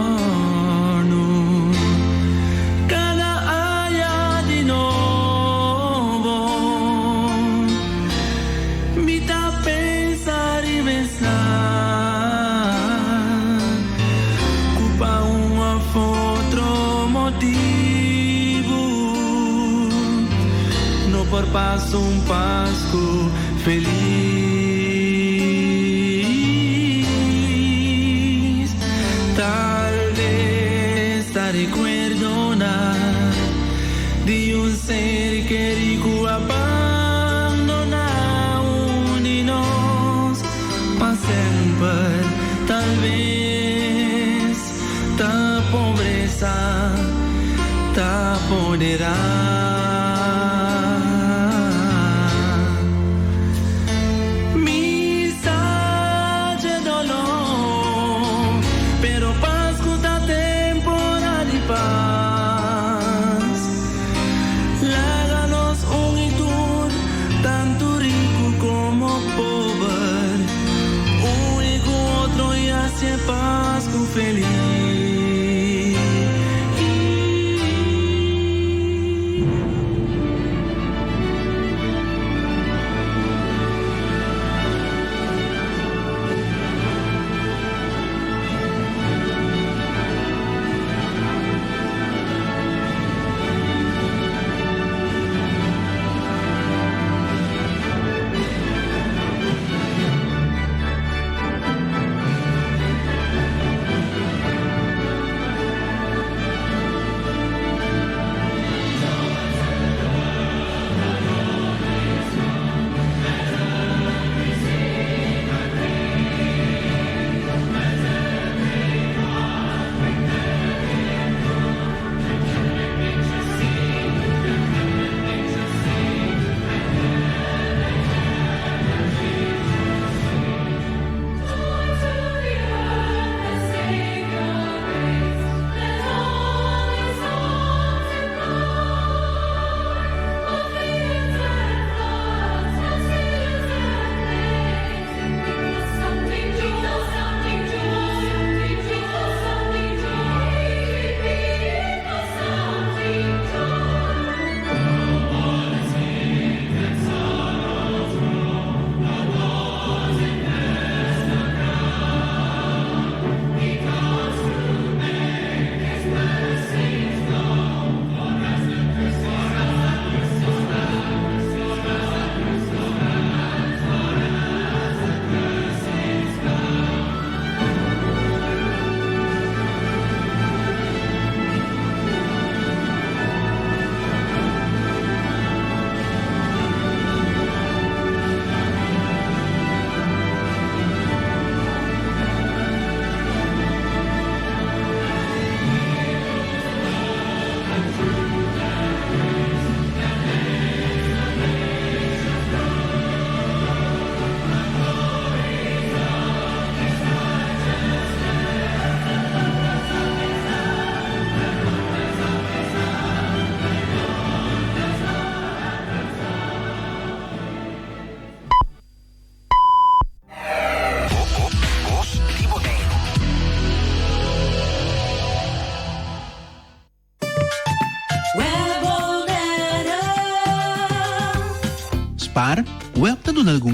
Kada aña di nobo, mi ta pensa riba esnan ku pa un òf otro motibu no por pasa un Pasku felis. Tal bes ta rekuerdonan di un ser kerí ku a bandoná un di nos pa semper. Tal bes ta pobresa ta poderá. Mi sa dje doló, pero Pasku ta temporada di pas. Laga nos un i tur, tantu riku komo pober, uni ku otro i hasi Pasku felis.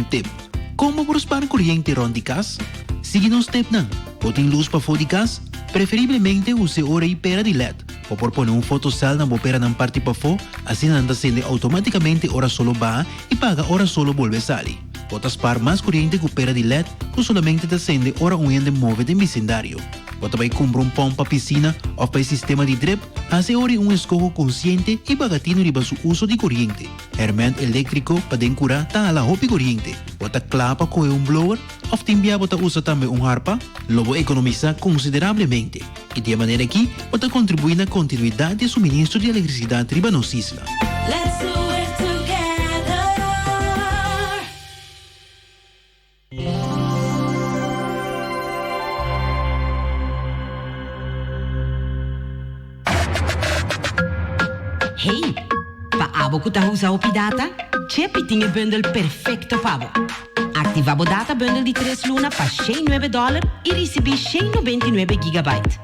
tip. Kon bo por spar koriente rònt di kas? Sigui nos tepnan. Bo tin lus pafó di kas? Preferiblemente us'e ora i pera di led. Bo por pone un fotosèl na bo peranan parti pafó, asina nan ta sende outomátikamente ora solo baha i paga ora solo bolbe sali. Bo ta spar mas koriente ku pera di led ku solamente ta sende ora un hende move den bisindario. Bo ta bai kumpra un pòmp pa pisina òf pa e sistema di drip? Hasi ora un eskoho konsiente i paga tinu riba su uso di koriente. Hèrmènt eléktriko pa den kurá ta hala hopi koriente. Bo ta kla pa kohe un blower òf tin bia bo ta usa tambe un harpa? Lo bo ekonomisá konsiderablemente i di e manera akí bo ta kontribuí na kontinuidat di e suministro di elektrisidat riba nos isla. Let's do it together. Hey, pa abo ku ta usa hopi data, Chepi tin e bundel perfekto pa bo. Aktivá bo data bundel di tres luna pa shen nuebe dòler i risibí 199 gigabyte.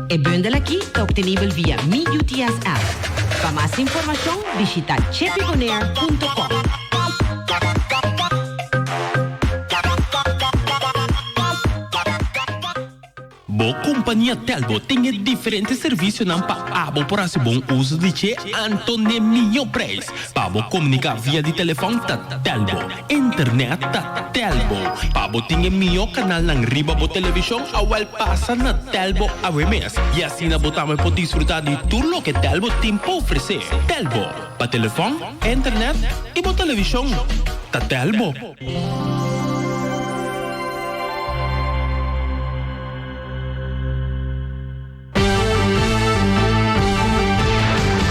E bundel akí ta optenibel via Mi UTS app. Pa mas informashon bishita chepibonair.com. Bo kompania Telbo tin e diferente servisionan pa abo por hasi bon uso di dje anto n'e mihó preis. Pa bo komuniká via di telefòn ta Telbo, internet ta Telbo. Pa bo tin e mihó kanalnan riba bo televishon awèl pasa na Telbo awe mes i asina bo tambe por disfrutá di tur loke Telbo tin pa ofresé. Telbo, pa telefòn, internet i bo televishon ta Telbo.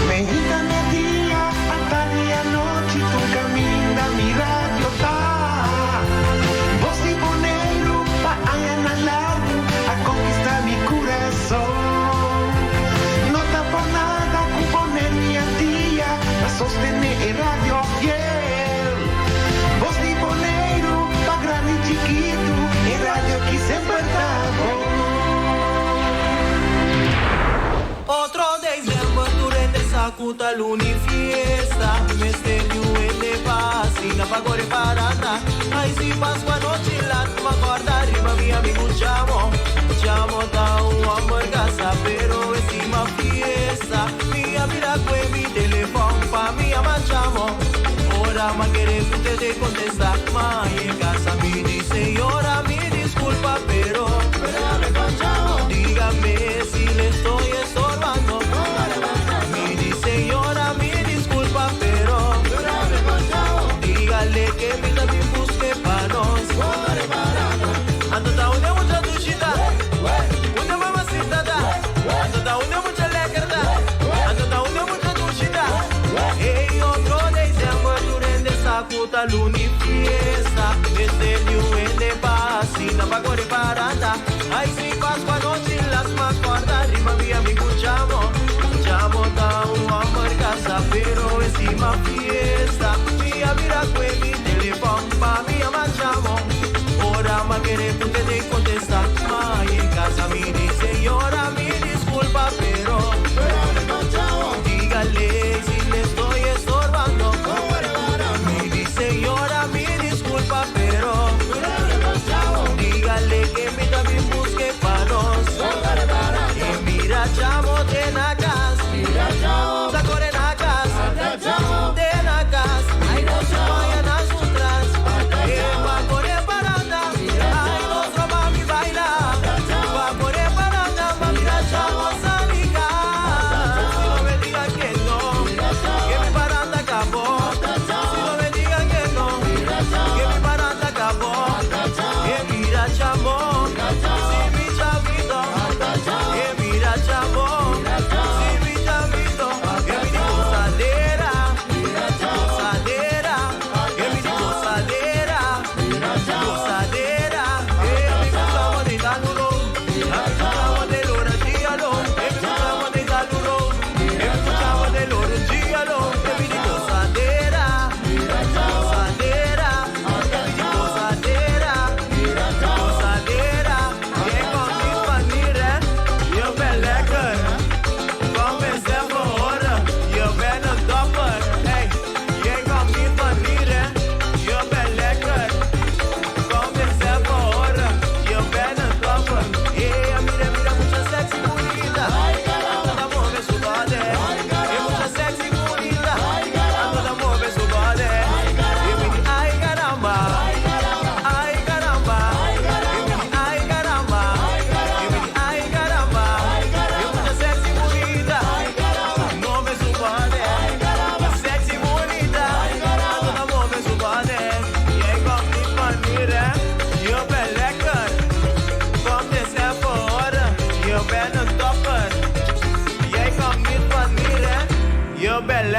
Meinta merdia, atardi anochi, tur caminda mi radio ta. Bos di Boneiru pa añanan largu a conquista mi curason. No ta por nada cu Boneiru y Antia ta sostene e radio fiel. Bos di Boneiru pa grandi y chikitu, e radio ki semper ta bon. Otro december tur hende sa cu ta luni fiesta. Mester di un hende pa asina pa core paranda. Ay si Pascua nochi lat ma corda riba mi amigo Chamo. Chamo ta un homber casa pero e stima fiesta. Mi a bira cue mi telefon pa mi yama Chamo. Ora m'a kere cu te de contesta ma e casa mi di señora mi disculpa pero Dígame si le estoy estorbando. Mi di señora mi disculpa pero Dígale que mi también busque pa nos. Anto ta unda mucha dushita, unda mamacita ta. Anto ta unda mucha lekker ta. Anto ta unda mucha dushita. Hey, otro december tur hende sa cu ta luni fiesta. Mester di un hende pa asina pa core paranda. Ay si Pascua nochi las ma corda riba mi amigo Chamo. Chamo ta un homber casa pero e stima fiesta. Mi a bira cue mi telefon pa mi yama Chamo. Ora m'a kere cu te de contesta ma en casa mi di señora mi disculpa pero Dígale si le estoy estorbando. Mi di señora mi disculpa pero Dígale que mi también busque pa nos. Y mira Chamo te na cas. Sa core na cas. Te na cas. Vaya na su tras. E pa core paranda. Ay nos roba mi baila. Pa core.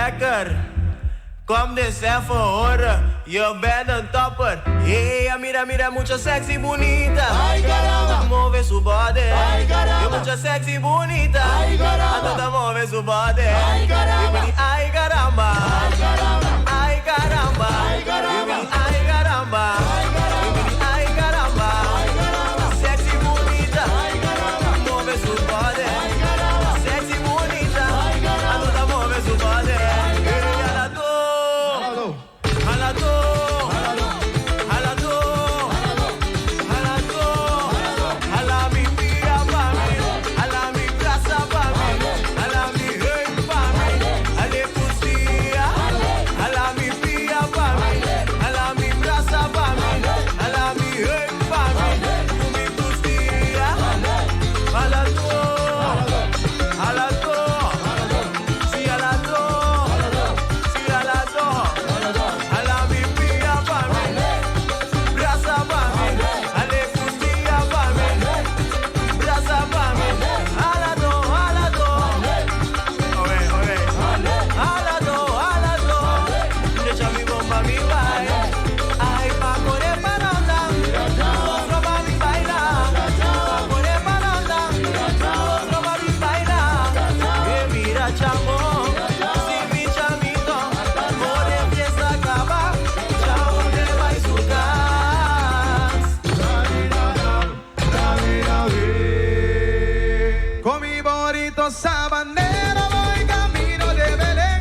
Lekker. Kom dus even horen, je bent een topper. Hey, mira, mira, mucha sexy bonita. Ay, caramba. Move su body. Ay, caramba. Yo mucha sexy bonita. Ay, caramba. Anda, move su body. Ay, caramba. Y Ay, caramba. Ay, caramba. Ay, caramba. Ay, caramba. Y Ay, caramba. Ay, caramba. Y Ay, caramba. Ay, caramba. Sexy bonita. Ay, caramba. Move su body. Ay, caramba. Sexy bonita. Ay, caramba. Anda, move su body. Ay, caramba. Y ala tú. Jala tú. Jala tú. Jala tú. Jala mi tía pa' mí. Jala mi plaza pa' mí. Jala mi hey pa' mí. Jale pusía. Jala mi tía pa' mí. Jala mi plaza pa' mí. Jala mi hey pa' mí. Mi pusía. Jala tú. Jala tú. Sí, jala tú. Sí, jala tú. Jala mi pia pa' mí. Brasa pa' mí. Ale custilla pa' mí. Brasa pa' mí. Jala do, jala do. Oye, oye. Jala do, jala do. Deja mi bomba, mi baile. Ay, pa' correr pa' onda. Otro pa' mi baila. Pa' correr pa' onda. Otro pa' mi baila. Que mira, chamo. Si mi chamito. More fiesta acaba. Chamo te va a su casa. Con mi bonito sabanero voy camino de Belén.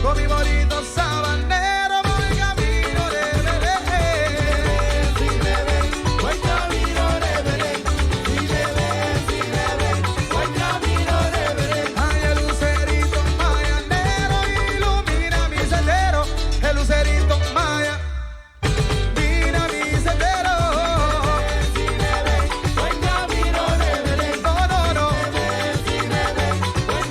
Con mi bonito sabanero voy camino de Belén. Si me ven, voy camino de Belén. Si me ven, si me ven, voy camino de Belén. Ay, el lucerito mañanero ilumina mi sendero. El lucerito maya, mira mi sendero. Si me ven, voy camino de Belén. No, no, no. Si me ven, voy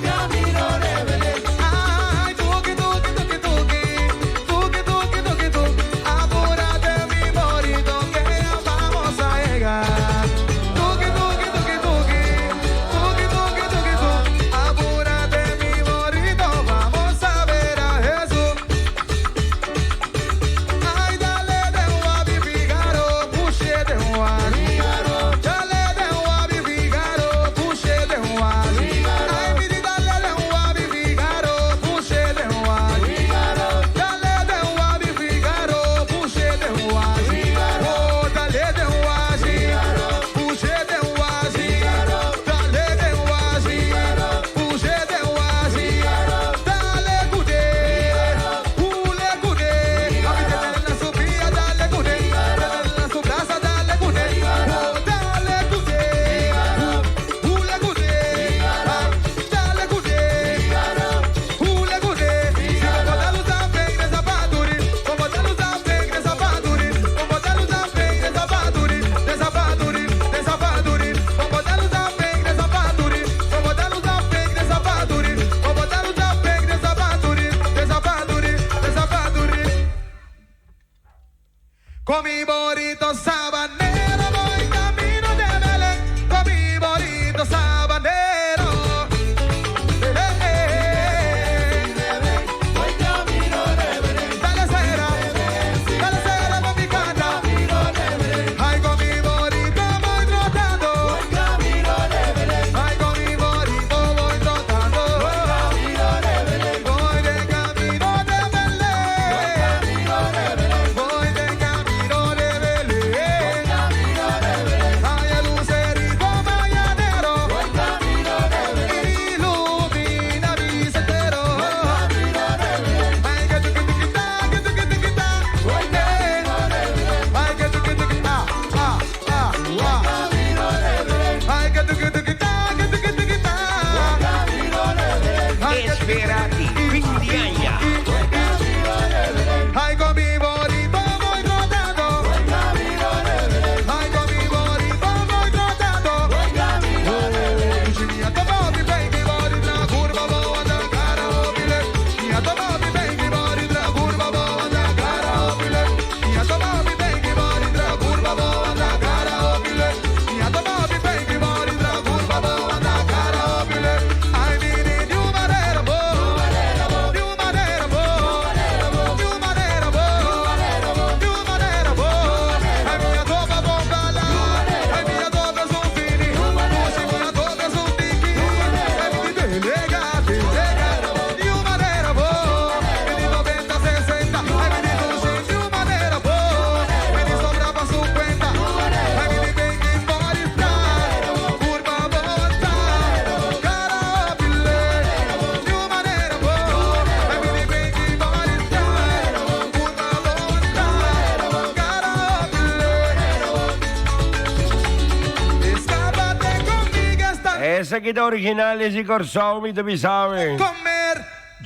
Esaki ta original di Kòrsou mi ta bisa awe.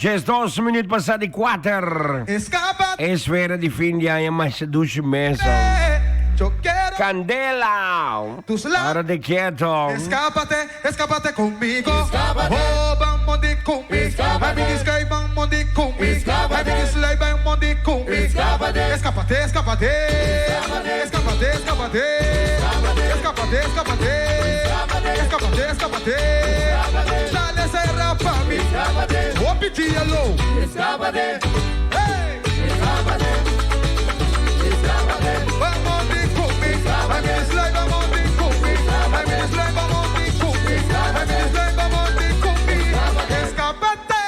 12 minuut pasa di kuater. Esfera di fin di aña masha dushi mes. Candela! Párate quieto. Escápate, escápate conmigo. Oh, vamos di conmigo. Escápate, vamos di conmigo. Escápate, vamos di conmigo. Escápate, escápate, escápate. Escápate, escápate. Escápate, escápate. Escápate, escápate. Dale ese rap pa' mí. Hopi low. Escápate. Hey. Escápate. Escápate. Vamos di conmigo. Vamos di conmigo. Vamos di conmigo. Vamos di conmigo. Escápate.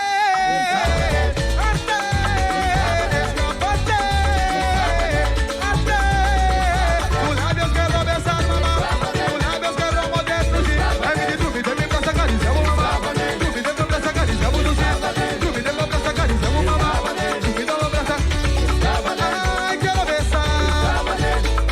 Escápate. Escápate. Tus labios quiero besar, mamá. Tus labios quiero morder, Ay, mi tu mi plaza caricia, mamá. Tu mi de plaza caricia, Tu mi de plaza caricia, mamá. Tu mi de plaza. Ay, quiero besar.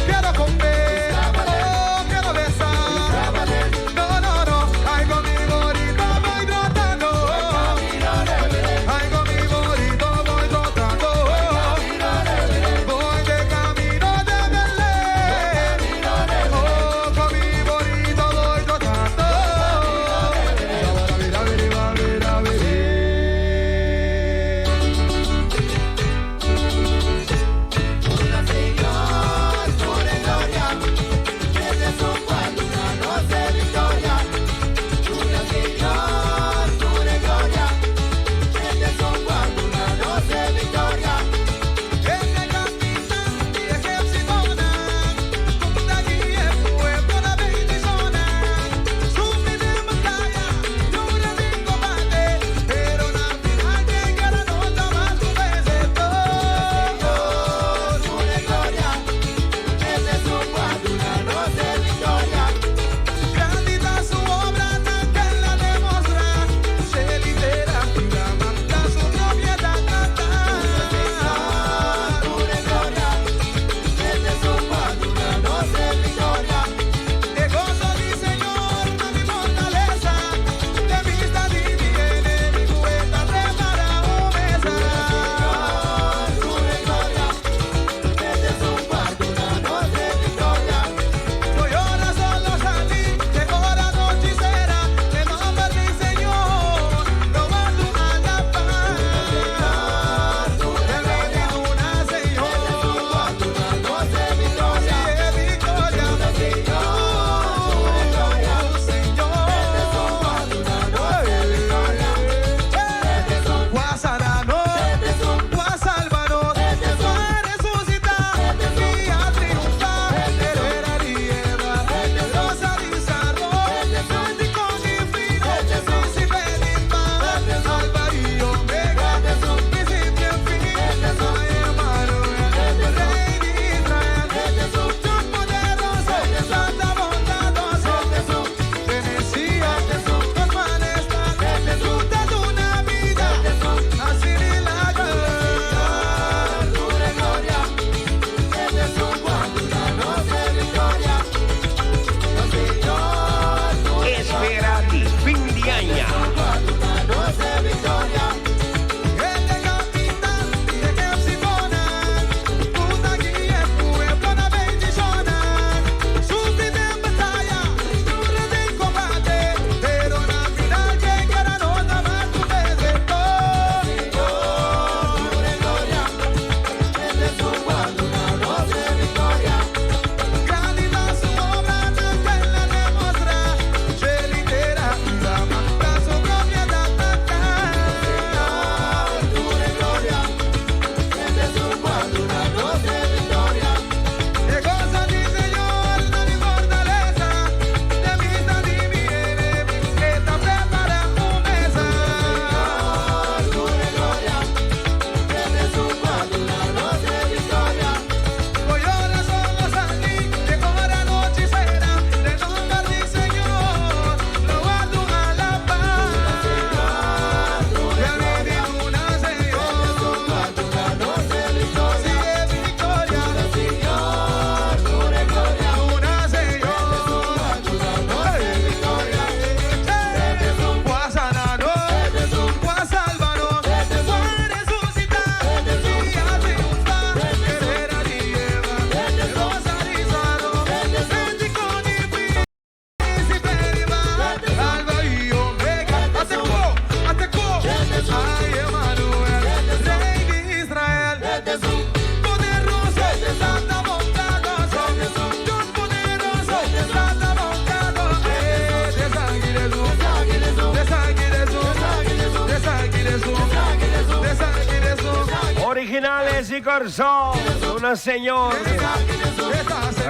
Originales y Corsó. Una señor.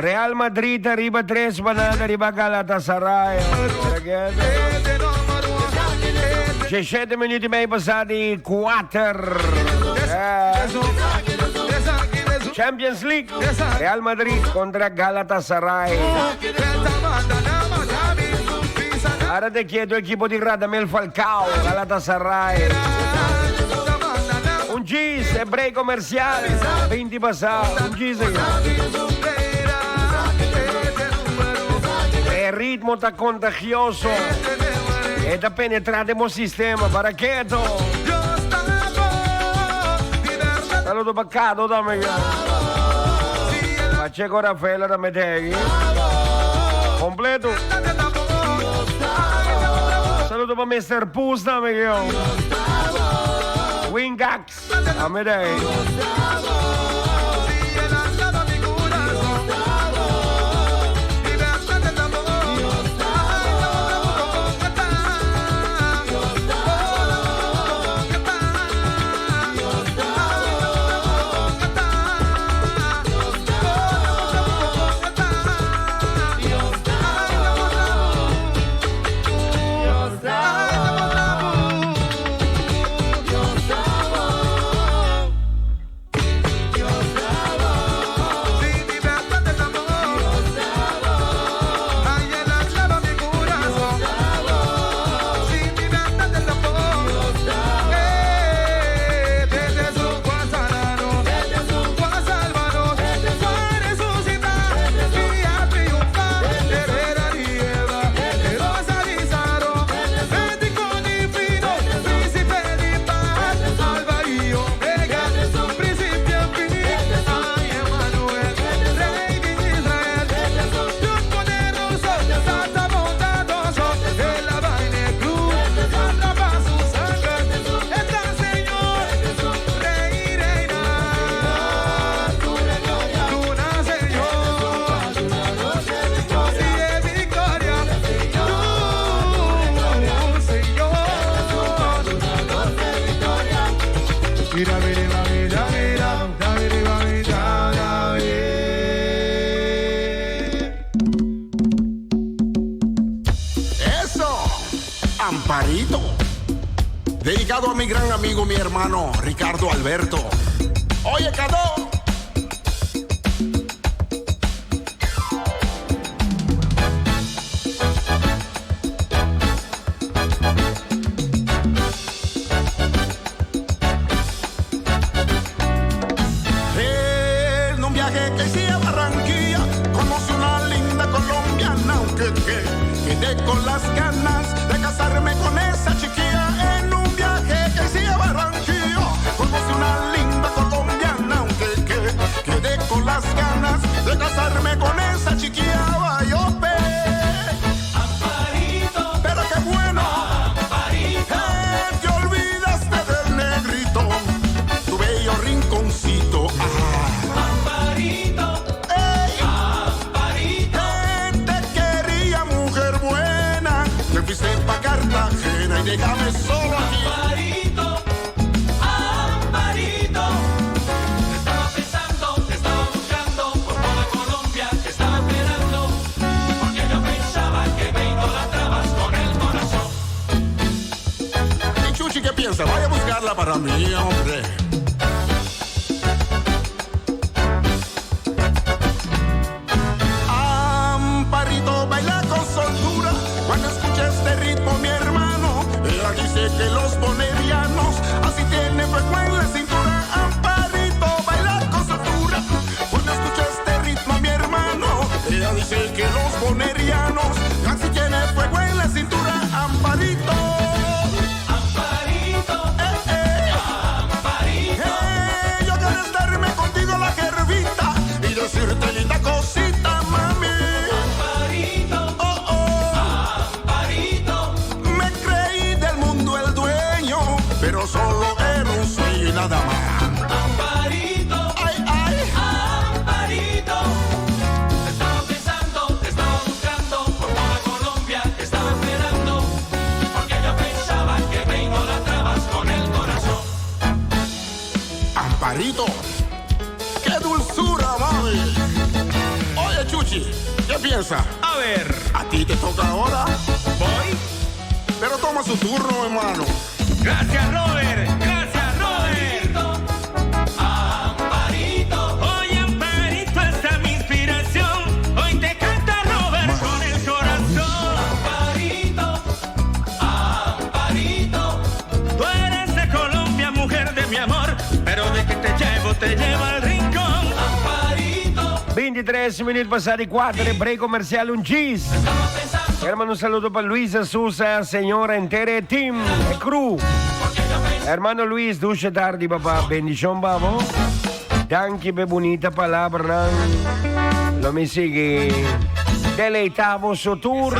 Real Madrid arriba 3, banana arriba Galatasaray. 7 minuten mee passati 4. Champions League. Real Madrid contra Galatasaray. Ahora te chiedo equipo di Radamel Falcao, Galatasaray. Un cheese, break comercial. 20 pasado. Un cheese. El ritmo está contagioso. Está penetrando en el sistema. ¿Para qué esto? Saludo para Cado también. Pacheco Rafaela también está ahí. Completo. Saludo para Mr. Pus también. Wingax. También está ahí. Eso, Amparito. Dedicado a mi gran amigo, mi hermano Ricardo Alberto. Oye, Cado. En un viaje que hice a Barranquilla, conocí una linda colombiana, aunque que quedé con las ganas de casarme con esa chiquilla. En un viaje que hice a Barranquilla, conocí una linda colombiana, aunque que quedé con las ganas de casarme con esa chiquilla. Bayope. Amparito, pero qué bueno. Amparito, te olvidaste del negrito, tu bello rinconcito. Ah. Amparito, Amparito, te quería mujer buena, te fuiste pa' Cartagena y déjame solo aquí. Amparito, Amparito, te estaba pensando, te estaba buscando, por toda Colombia te estaba esperando, porque yo pensaba que me idolatrabas con el corazón. Y Chuchi, ¿qué piensa? Vaya a buscarla para mí, hombre. Amparito baila con soltura cuando escucha este ritmo, mi hermano. Ella dice que los bonerianos así tienen fuego en la cintura. Amparito baila con soltura cuando escucha este ritmo, mi hermano. Ella dice que los bonerianos así tienen fuego en la cintura. Amparito. Amparito, Amparito, yo quiero estarme contigo la jervita y decirte linda cosita, mami. Amparito, oh, oh. Amparito, Me creí del mundo el dueño. empieza? A ver. A ti te toca ahora. Voy. Pero toma su turno, hermano. Gracias, Robert. Gracias, Robert. Amparito. Oye, Amparito, esta mi inspiración. Hoy te canta Robert con el corazón. Amparito, Amparito. Tú eres de Colombia, mujer de mi amor. Pero de que te llevo, te llevo al rincón. Amparito. 23 minuut pasa di 4, break comercial un cheese. Hermano, un saludo pa Luisa Sousa, señora entere team, e crew. Hermano Luis, dushi tardi, papa. Bendicion, babo. Danki p'e bunita palabranan. Lo mi sigui deleita boso tur.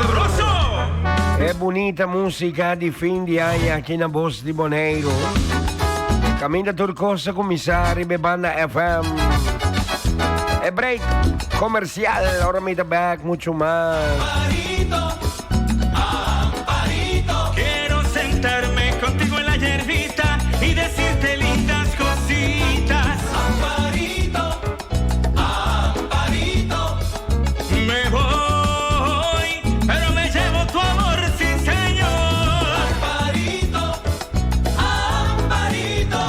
E bunita musica di fin di aña aki na Bos di Boneiru. Caminda tur cos a cuminsa riba e banda FM. E break comercial, ora mi ta back mucho mas. Amparito, Quiero sentarme contigo en la hierbita y decirte lindas cositas. Amparito, Amparito. Me voy, pero me llevo tu amor, sí señor. Amparito, Amparito.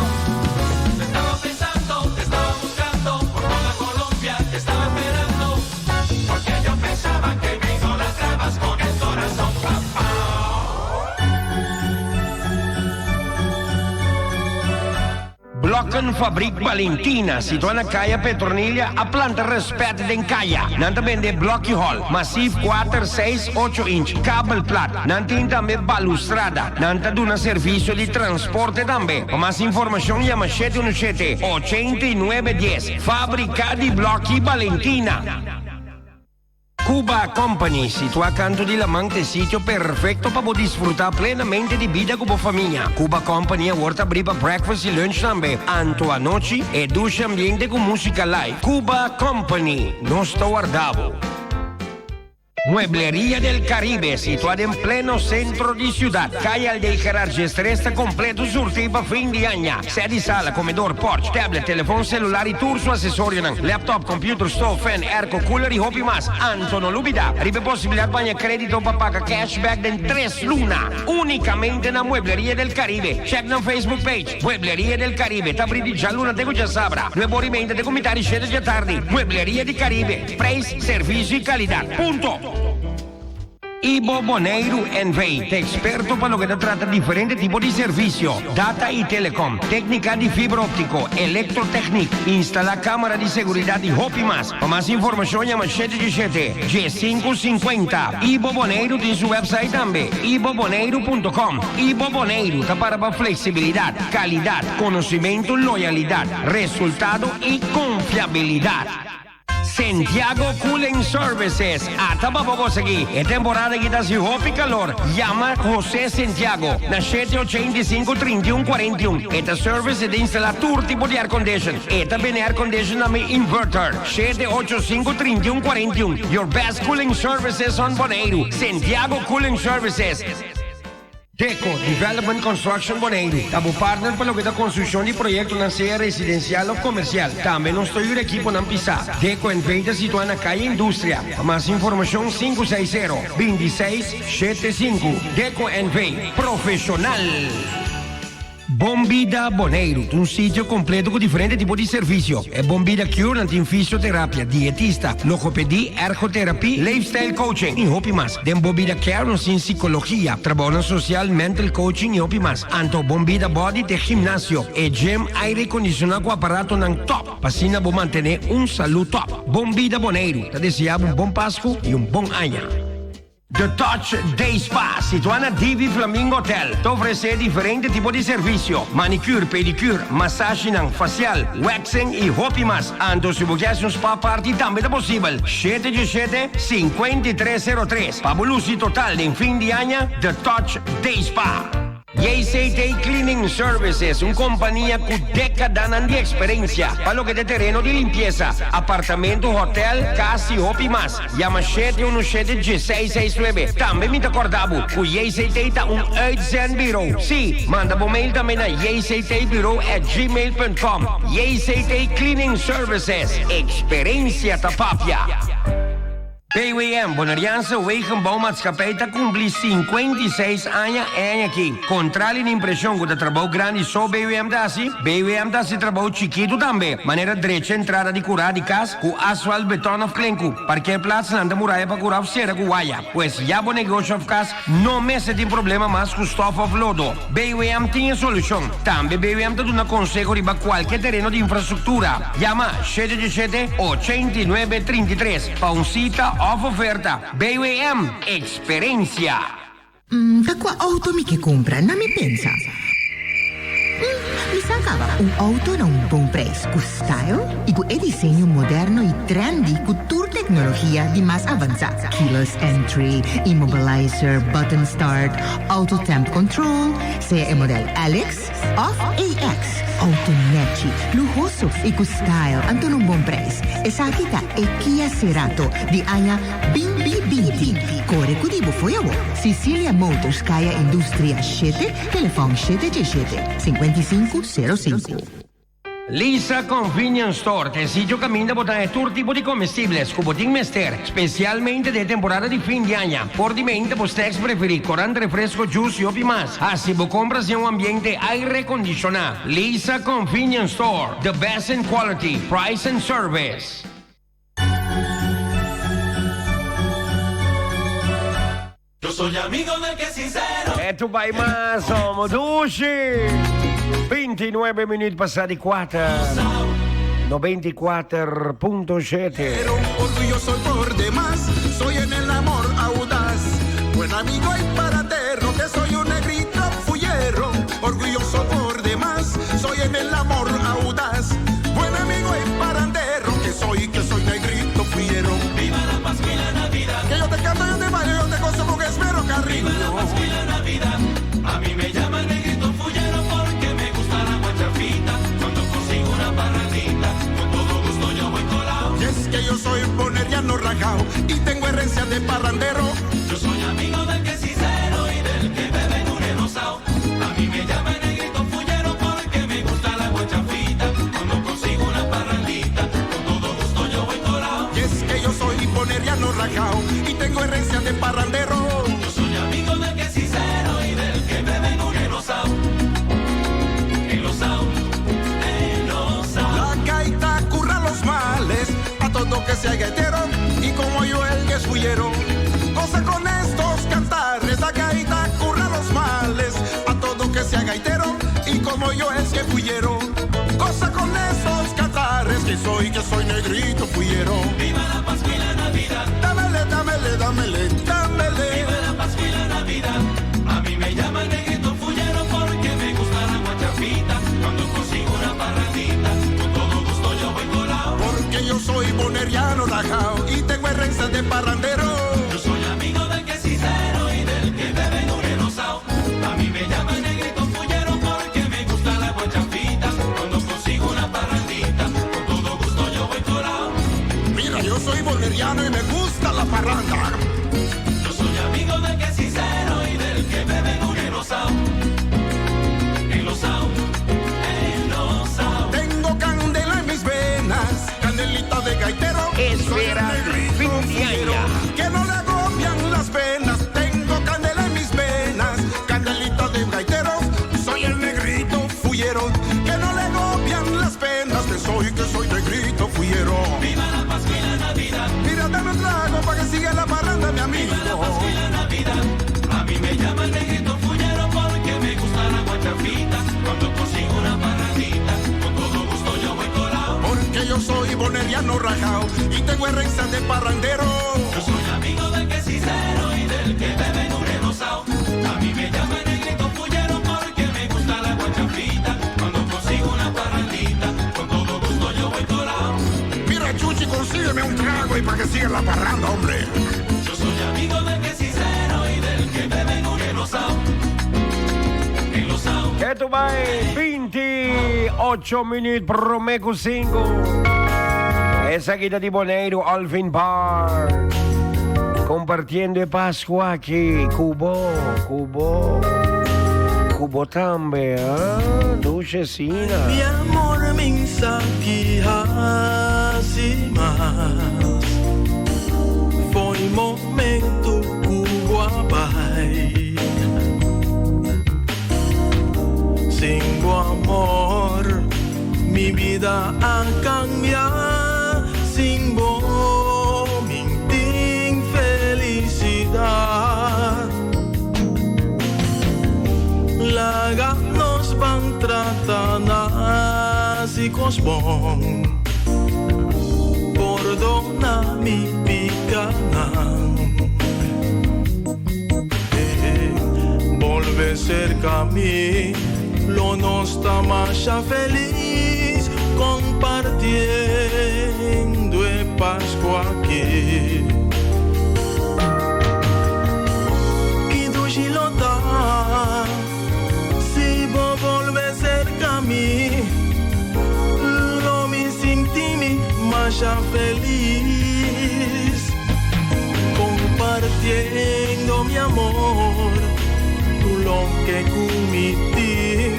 Te estaba pensando, te estaba buscando por toda Colombia, te estaba esperando. Porque yo pensaba que me idolatrabas con el corazón. Papá. Blokkenfabriek Valentina, situá na Kaya Petronilia, a planta rèspèt den kaya. Nan ta bende blokkie hòl, masif kuater, seis, ocho inch, kabel plat. Nan tin tambe balustrada. Nan ta duna servisio di transporte tambe. Pa mas informashon yama shete unu shete, 89 dies. Fábrika di Blokkie Valentina. Cuba Company, situá kantu di laman, ta e sitio perfekto pa bo disfrutá plenamente di bida ku bo famia. Cuba Company awor ta abrí pa breakfast i lunch tambe. Anto anochi, e dushi ambiente ku músika live. Cuba Company, nos ta warda bo. Muebleria del Caribe, situá den pleno sentro di siudat, Kaya Aldey Gerard Gestres ta kompleto surtí pa fin di aña. Sè di sala, komedor, porch, tablet, telefon selular i tur su asesorionan, laptop, computer, stove, fan, airco, cooler i hopi mas. Anto no lubida riba e posibilidat pa haña kredito pa paga cashback den tres luna. Unicamente na Muebleria del Caribe. Check nan Facebook page, Muebleria del Caribe. Ta abri di djaluna te ku djasabra, nuebe ora i meinta te ku mitad di shete djatardi. Muebleria di Caribe. Prijs, servicio i kalidat. Punto! Ibo Boneiru NV ta eksperto pa loke ta trata diferente tipo di servisio, data i telecom, téknika di fibra óptiko, elektrotèknik, instalá kámara di seguridat i hopi mas. Pa mas informashon yama shete djeshete, djesinku sinkuenta. Ibo Boneiru tin su wèpsait tambe, iboboneiru punto com. Ibo Boneiru ta para pa fleksibilidat, kalidat, konosimentu, loyalidat, resultado i konfiabilidat. Santiago Cooling Services ata pa bo konsegui e temporada aki ta hasi hopi kalor. Yama Jose Santiago na shete ochenta i sinku, trinta i un, kuarenta i un. E ta service e ta instala tur tipo di aircondition. E ta bende aircondition tambe inverter. Shete ocho sinku, trinta i un, kuarenta i un. Your best cooling services on Boneiru. Santiago Cooling Services. Deco Development Construction Boneiru ta bo partner pa loke ta konstrukshon di proyektonan sea residensial òf komersial. Tambe nos ta yuda ekiponan pisá. Deco NV ta situá na Kaya Industria. Pa mas informashon 560, 26, 75. Deco NV, profeshonal! Bon Bida Boneiru ta un sitio kompleto ku diferente tipo di servisio. E Bon Bida Cure nan tin fisioterapia, dietista, logopedi, ergoterapie, leefstijl coaching i hopi mas. Den Bon Bida Care nos tin sikologia, trabounan sosial, mental coaching i hopi mas. Anto Bon Bida Body ta e gimnasio, e gym aire kondisioná ku aparatonan top pa asina bo mantené un salú top. Bon Bida Boneiru ta deseá bo un bon Pasku i un bon aña. The Touch Day Spa, situá na Divi Flamingo Hotel, ta ofresé diferente tipo di servisio, manicure, pedicure, masashinan, facial, waxing i hopi mas. Anto si bo ke hasi un spa party tambe ta posibel. Shete djeshete, 53 sero tres. Pa bo lusi total den fin di aña, The Touch Day Spa. JCT Cleaning Services, un kompania ku dékadanan di eksperensia pa loke ta tereno di limpiesa, apartamento, hotèl, kas i hopi mas. Yama shete unu shete dieseis seis nuebe. Tambe mi ta kòrda bo ku JCT ta un uitzendburo. Sí, manda bo mail tambe na jctbureau@gmail.com. JCT Cleaning Services, eksperensia ta papia. PWM, Boneriaanse Wegenbouwmaatschappij ta kumpli 56 aña e aña aki. Kontrali na impreshon ku ta trabou grandi so BWM ta hasi, BWM ta hasi trabou chikitu tambe, manera drecha entrada di kurá di kas ku asfalt, beton òf klenku, parkeerplaats, lanta muraya pa kurá òf sera ku waya. Pues ya bo negosio òf kas no mester tin problema mas ku stòf òf lodo. BWM tin e solushon. Tambe BWM ta duna konseho riba kualke tereno di infrastruktura. Yama 787 89 33 pa un sita òf oferta. BWM, eksperensia! Ta kua outo mi ke kumpra? Na mi pensa. Mi sa kaba. Un outo na un bon prijs, ku style i ku e diseño moderno i trendy ku tur teknologia di mas avansá. Keyless entry, immobilizer, button start, auto temp control, sea e model LX òf AX. Outo nechi, luhoso i ku style anto na un bon prijs. Esaki ta e Kia Cerato di aña Binti binti. Kore ku di bo fo'i awor. Cecilia Motors Kaya Industria shete, telefòn shete djeshete, 55 05. Lisa Convenience Store ta e sitio kaminda bo ta haña tur tipo di comestibles ku bo tin mester, spesialmente den e temporada di fin di aña. Por di menta bo snacks preferí, korant, refresko, juice i hopi mas. Hasi bo kompras den un ambiente aire kondishoná. Lisa Convenience Store, the best in quality, price and service. Yo soy amigo del que es sincero. Eto bai mas homo dushi. 29 minuut pasa di 4. 94.7. Orgulloso por demás, soy en el amor audaz. Buen amigo y paradero, que soy un negrito fullero. Orgulloso por demás, soy en el amor audaz. Buen amigo y parandero, que soy, que soy negrito fullero. Viva la Pascua y la Navidad. Que yo te canto, yo te bailo, yo te gozo con esmero, cariño. Viva la Pascua y la Navidad. A mí me llaman negrito fullero porque me gusta la guachafita. Cuando consigo una parrandita, con todo gusto yo voy colao. Y es que yo soy boneriano rajao y tengo herencia de parrandero. Yo soy amigo del que es sincero y del que bebe en un enrosao. A mí me llaman negrito fullero porque me gusta la guachafita. Cuando consigo una parrandita, con todo gusto yo voy colao. Y es que yo soy boneriano rajao y tengo herencia de parrandero. Yo soy amigo del que es sincero y del que bebe en un enrosao. Enrosao, enrosao. La gaita cura los males a todo que sea gaitero y como yo el que es fullero. Goza con estos cantares, la gaita cura los males a todo que sea gaitero y como yo es que fullero. Goza con estos cantares que soy negrito fullero. Viva la Pascua y la Navidad. Dámele, dámele, dámele, dámele. Viva la Pascua y la Navidad. A mí me llaman negrito fullero porque me gusta la guachafita. Cuando consigo una parrandita, con todo gusto yo voy colao. Porque yo soy boneriano rajao y tengo herencia de parrandero. Yo soy amigo del que es sincero y del que bebe en un enrosao. A mí me llaman negrito fullero porque me gusta la guachafita. Cuando consigo una parrandita, con todo gusto yo voy colao. Mira, yo soy boneriano y me gusta la parranda. Yo soy amigo del que es sincero y del que bebe en un enrosao. Enrosao, enrosao. Tengo candela en mis venas, candelita de gaitero. Espera Soy el negrito fin de fullero, año. que no le agobian las penas. Tengo candela en mis venas, candelita de gaitero. Soy el negrito fullero, que no le agobian las penas. Que soy negrito fullero. Viva la Pascua y la Navidad. Mira, dame un trago para que siga la parranda, mi amigo. Viva la Pascua y la Navidad. A mí me llaman negrito fullero porque me gusta la guachafita. Cuando consigo una parrandita, con todo gusto yo voy colao. Porque yo soy boneriano rajao y tengo herencia de parrandero. Yo soy amigo del que es sincero y del que bebe en un enrosao. A mí me llaman negrito fullero porque me gusta la guachafita. Cuando consigo una parrandita, con todo gusto yo voy colao. Mira, Chuchi, consígueme un trago y para que siga la parranda, hombre. Yo soy amigo del que es sincero y del que bebe en un enrosao. Enrosao. Eto bai 28 minuut promé ku 5. Esaki ta di Boneiru Alvin Park. Kompartiendo e Pasku aki. Ku bo, ku bo. Ku bo tambe, ah? Dushesina. Mi amor mi sa ki hasi mas. bida a cambia sin bo mi n'tin felicidad. Laga nos ban trata na haci cos bon. Pordona mi picanan. Eh, bolbe cerca mi, lo nos ta masha feliz compartiendo e Pascua aki. Ki dushi lo ta si bo bolbe cerca mi, lo mi sinti mi masha feliz compartiendo mi amor, tur loke cu mi tin,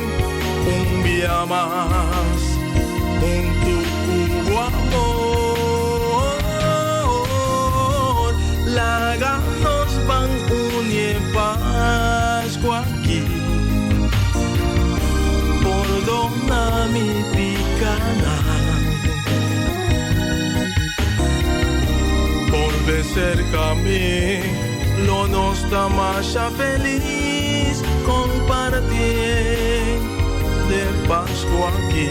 un bia mas hunto cu bo amor. Laga nos ban uni e Pascua aki, pordona mi picanan. Bolbe cerca mi, lo nos ta masha feliz compartiendo e Pascua aki.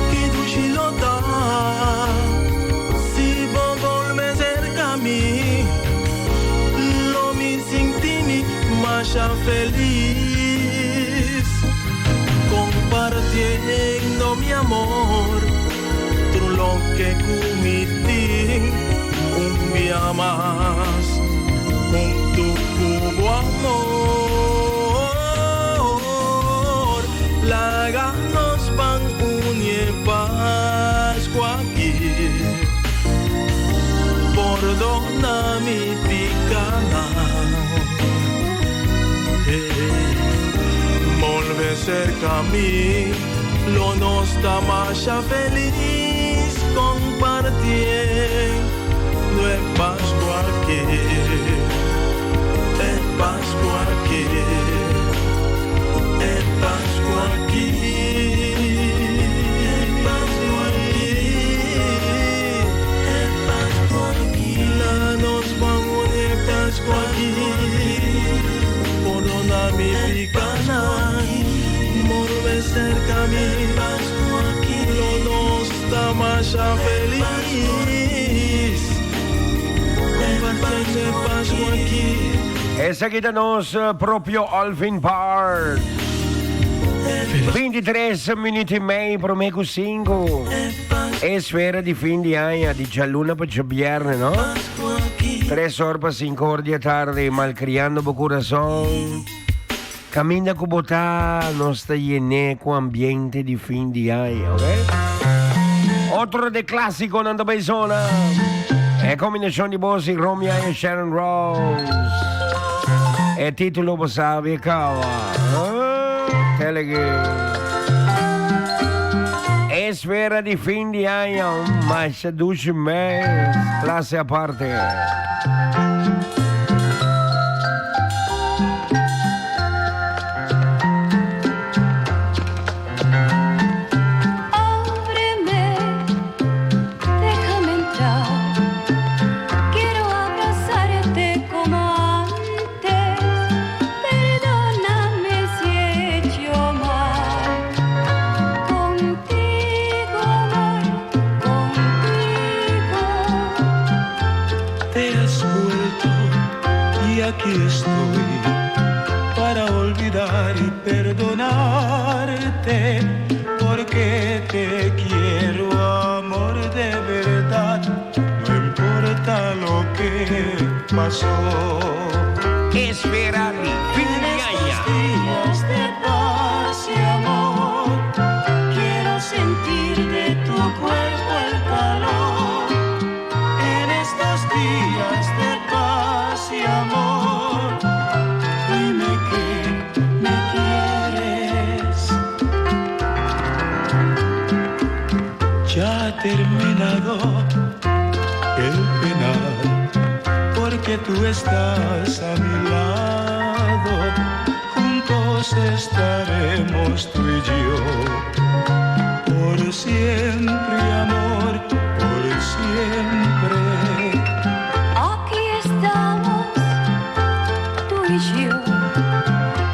Ki dushi lo ta si bo bolbe cerca mi, lo mi sinti mi masha feliz compartiendo mi amor, tur loke cu mi tin, un bia mas hunto cu bo amor. Laga nos ban uni e Pascua aki, pordona mi picanan. Eh, bolbe cerca mi, lo nos ta masha feliz compartiendo e Pascua aki, e Pascua aki, e Pascua aki, e Pascua aki, e Pascua aki. Laga nos ban uni e Pascua aki, pordona mi picanan, bolbe cerca mi, lo nos ta masha feliz compartiendo e Pascua aki. Esaki ta nos propio Alvin Bart. 23 minuut y mei prome cu 5. Esfera di fin di aña, di djaluna pa djabierne, no? 3 or pa 5 or di atardi, malcriando bo curason. Caminda cu bo ta, nos ta yene cu ambiente di fin di aña, ok? Otro de clasiconan ta bay zona. E combinacion di voz di Romeo y Sharon Rose. E titulo bo sabi caba. Ah, Telege. Esfera di fin di aña, masha dushi mes, clase aparte. Ábreme, déjame entrar. Quiero abrazarte como antes. Perdóname si he hecho mal. Contigo, amor, contigo. Te has vuelto y aquí estoy para olvidar y perdonarte, porque te quiero amar. lo que pasó. Esfera di fin di aña. Días de paz y amor, quiero sentir de tu cuerpo el calor. En estos días de paz y amor, dime que me quieres. Ya ha terminado el penal, porque tú estás a mi lado. Juntos estaremos tú y yo. Por siempre, amor, por siempre. Aquí estamos, tú y yo.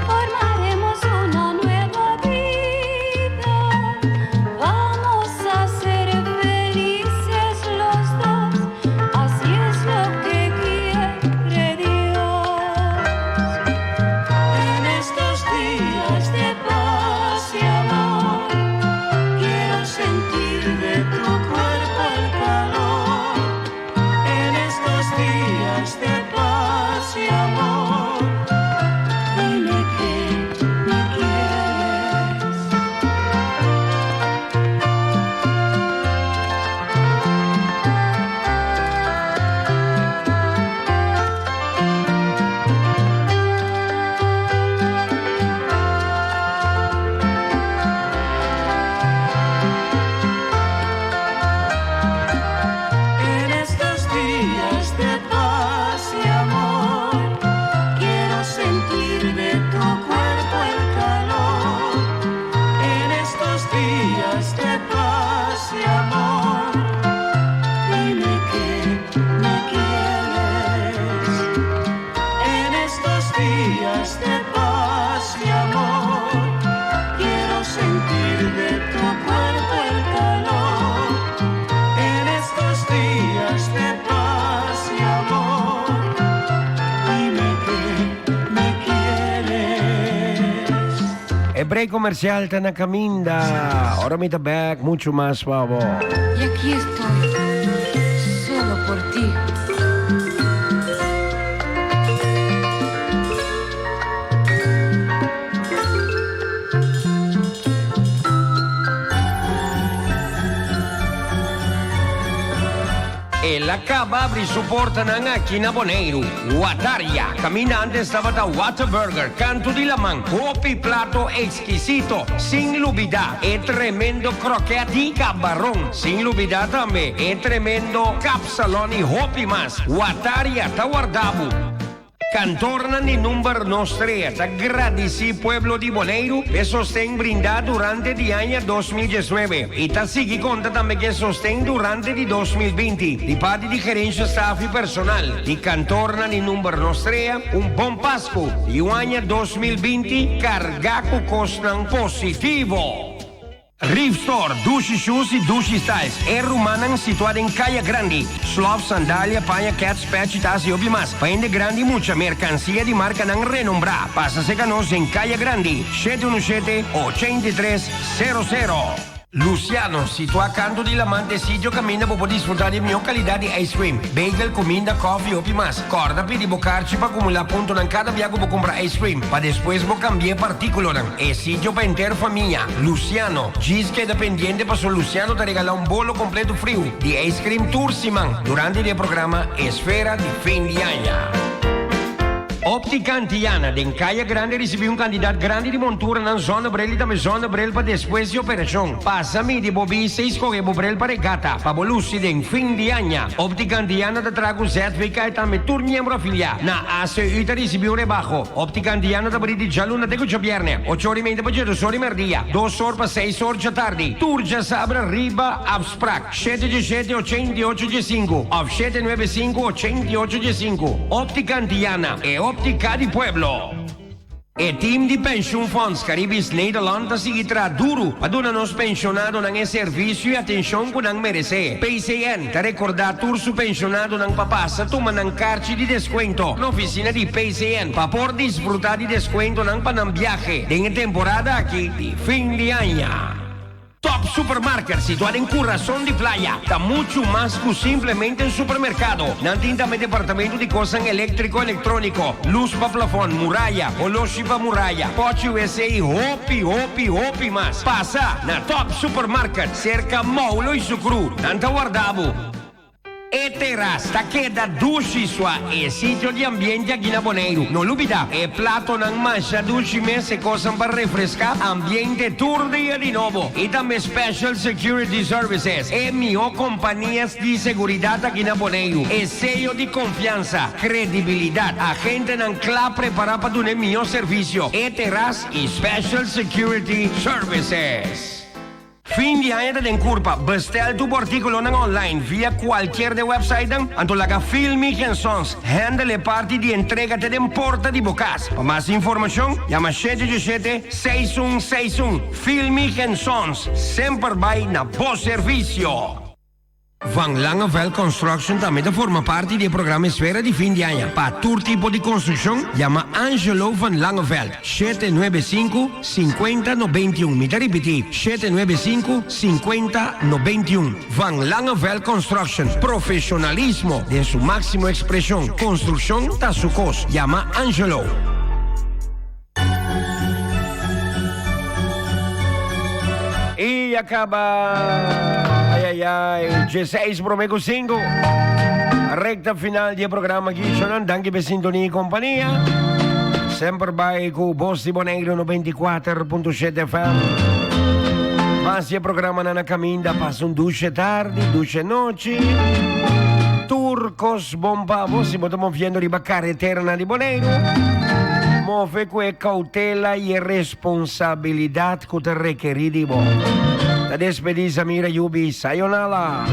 Formaremos una nueva vida. Vamos a ser felices los dos. Así es lo que quiere Dios. En estos días de paz y amor, quiero sentir de tu cuerpo el calor. En estos días de paz y amor, dime que me quieres. En estos días de paz y amor, quiero sentir de tu cuerpo el calor. En estos días de paz y amor, dime que me quieres. En estos días de paz y amor, quiero sentir de tu cuerpo el calor. En estos días de paz y amor, dime que me quieres. E break comercial ta na caminda. Ora mi ta back, mucho mas pa bo. Y aquí estoy, solo por ti. El a caba abri su portanan aki na Boneiru. Wataria, caminda antes tabata Whataburger, canto di laman, hopi plato exquisito, sin lubida e tremendo croquet di cabaron, sin lubida tambe e tremendo kapsalon y hopi mas. Wataria ta warda bo. Kantornan di Number Nos Trea ta gradisí pueblo di Boneiru p'e sosten brindá durante di aña 2019 i ta sigui konta tambe ku e sosten durante di 2020 di parti di gerensha, staf i personal di Kantornan di Number Nos Trea. Un bon Pasku i un aña 2020 kargá ku kosnan positivo! Reef Store, Dushi Shoes y Dushi Styles, e rumannan situa den Kaya Grandi. Slof, sandalia, paña, kets, pech y tas y hopi mas. Pa hende grandi y mucha, mercancia di marcanan renombrá. Pasa seca nos den Kaya Grandi, 717 83 00. Luciano, situa canto di laman t'e sitio caminda bo por disfruta di e mihor calidad di ice cream, bagel, cuminda, koffie y hopi mas. Corda pidi bo carchi pa acumula puntonan cada bia cu bo cumpra ice cream, pa despues bo cambia e particulonan. E sitio pa henter famia. Luciano, djis keda pendiente paso Luciano ta regala un bolo completo friu di ice cream tur siman durante di e programa Esfera di Fin di Aña. Optica Antiana den Kaya Grande ricibi un cantidad grandi di monturanan zonnebril y tambe zonnebril pa despues di operacion. Pasa midi bo bista y scoge bo bril pa regata pa bo luci den fin di aña. Optica Antiana ta traha cu ZVK y tambe tur miembro afilia na ACU ta ricibi un rebaho. Optica Antiana ta bri di djaluna te cu djabierne, ocho ora y media pa djedos ora y merdia, dos or pa seis or djatardi. Tur djasabra riba afsprak, shete djeshete 88 djesinku of 795 88 djesinku. Optica Antiana, e optica di pueblo. E team di Pensioenfonds Caribisch Nederland ta sigui traha duru pa duna nos pensionadonan e servisio i atenshon ku nan meresé. PCN ta rekordá tur su pensionadonan pa pasa tuma nan karchi di deskuento na ofisina di PCN pa por disfrutá di deskuentonan pa nan biahe den e temporada aki di fin di aña. Top. Supermarket, situá den kurason di Playa, ta muchu mas ku simplemente un supermerkado. Nan tin tambe departamento di kosnan eléktriko, elektróniko, lus pa plafòn, muraya, oloshi pa muraya, pòchi wc i hopi, hopi, hopi mas. Pasa na Top Supermarket, serka Moulo i Sukru. Nan ta warda bo. E teras ta keda dushi sua e sitio di ambiente aki na Boneiru. No lubida, e platonan masha dushi mes, e kosnan pa refreská ambiente tur dia di nobo. I tambe Special Security Services, e mihó kompanias di seguridat aki na Boneiru. E seyo di konfiansa, kredibilidat, agentenan kla prepará pa duna e mihó servisio. E teras i Special Security Services. Fin di aña ta den kurpa, bestel tur bo artíkulonan online via kualkier de websitenan, anto laga Filmy Gensons handle e parti di entrega te den porta di bo kas. Pa mas informashon, yama shete ocho shete, seis un seis un. Filmy Gensons, semper bai na bo servisio! Van Langeveld Construction tambe ta forma parti di e programa Esfera di Fin di Aña. Pa tur tipo di construccion, yama Angelo van Langeveld, 795 50 91. Mi ta ripiti, 795 50 91. Van Langeveld Construction, profesionalismo den su maximo expresion. Construccion ta su cos. Yama Angelo. Y a caba. Ay, ay, ay. 16 prome cu 5. Recta final di e programa aki. Shonan, danki pe sintonia y compania. Semper bai cu Bos di Boneiru 94.7 FM. Mas di e programa na na caminda. Pasa un dushi tardi, dushi nochi. Tur cos bon pa bo si bo ta moviendo riba carreteranan di Boneiru. Move cu e cautela y e responsabilidad cu ta rekeri di bo. Ta despedi Samira Yubi. Sayonala.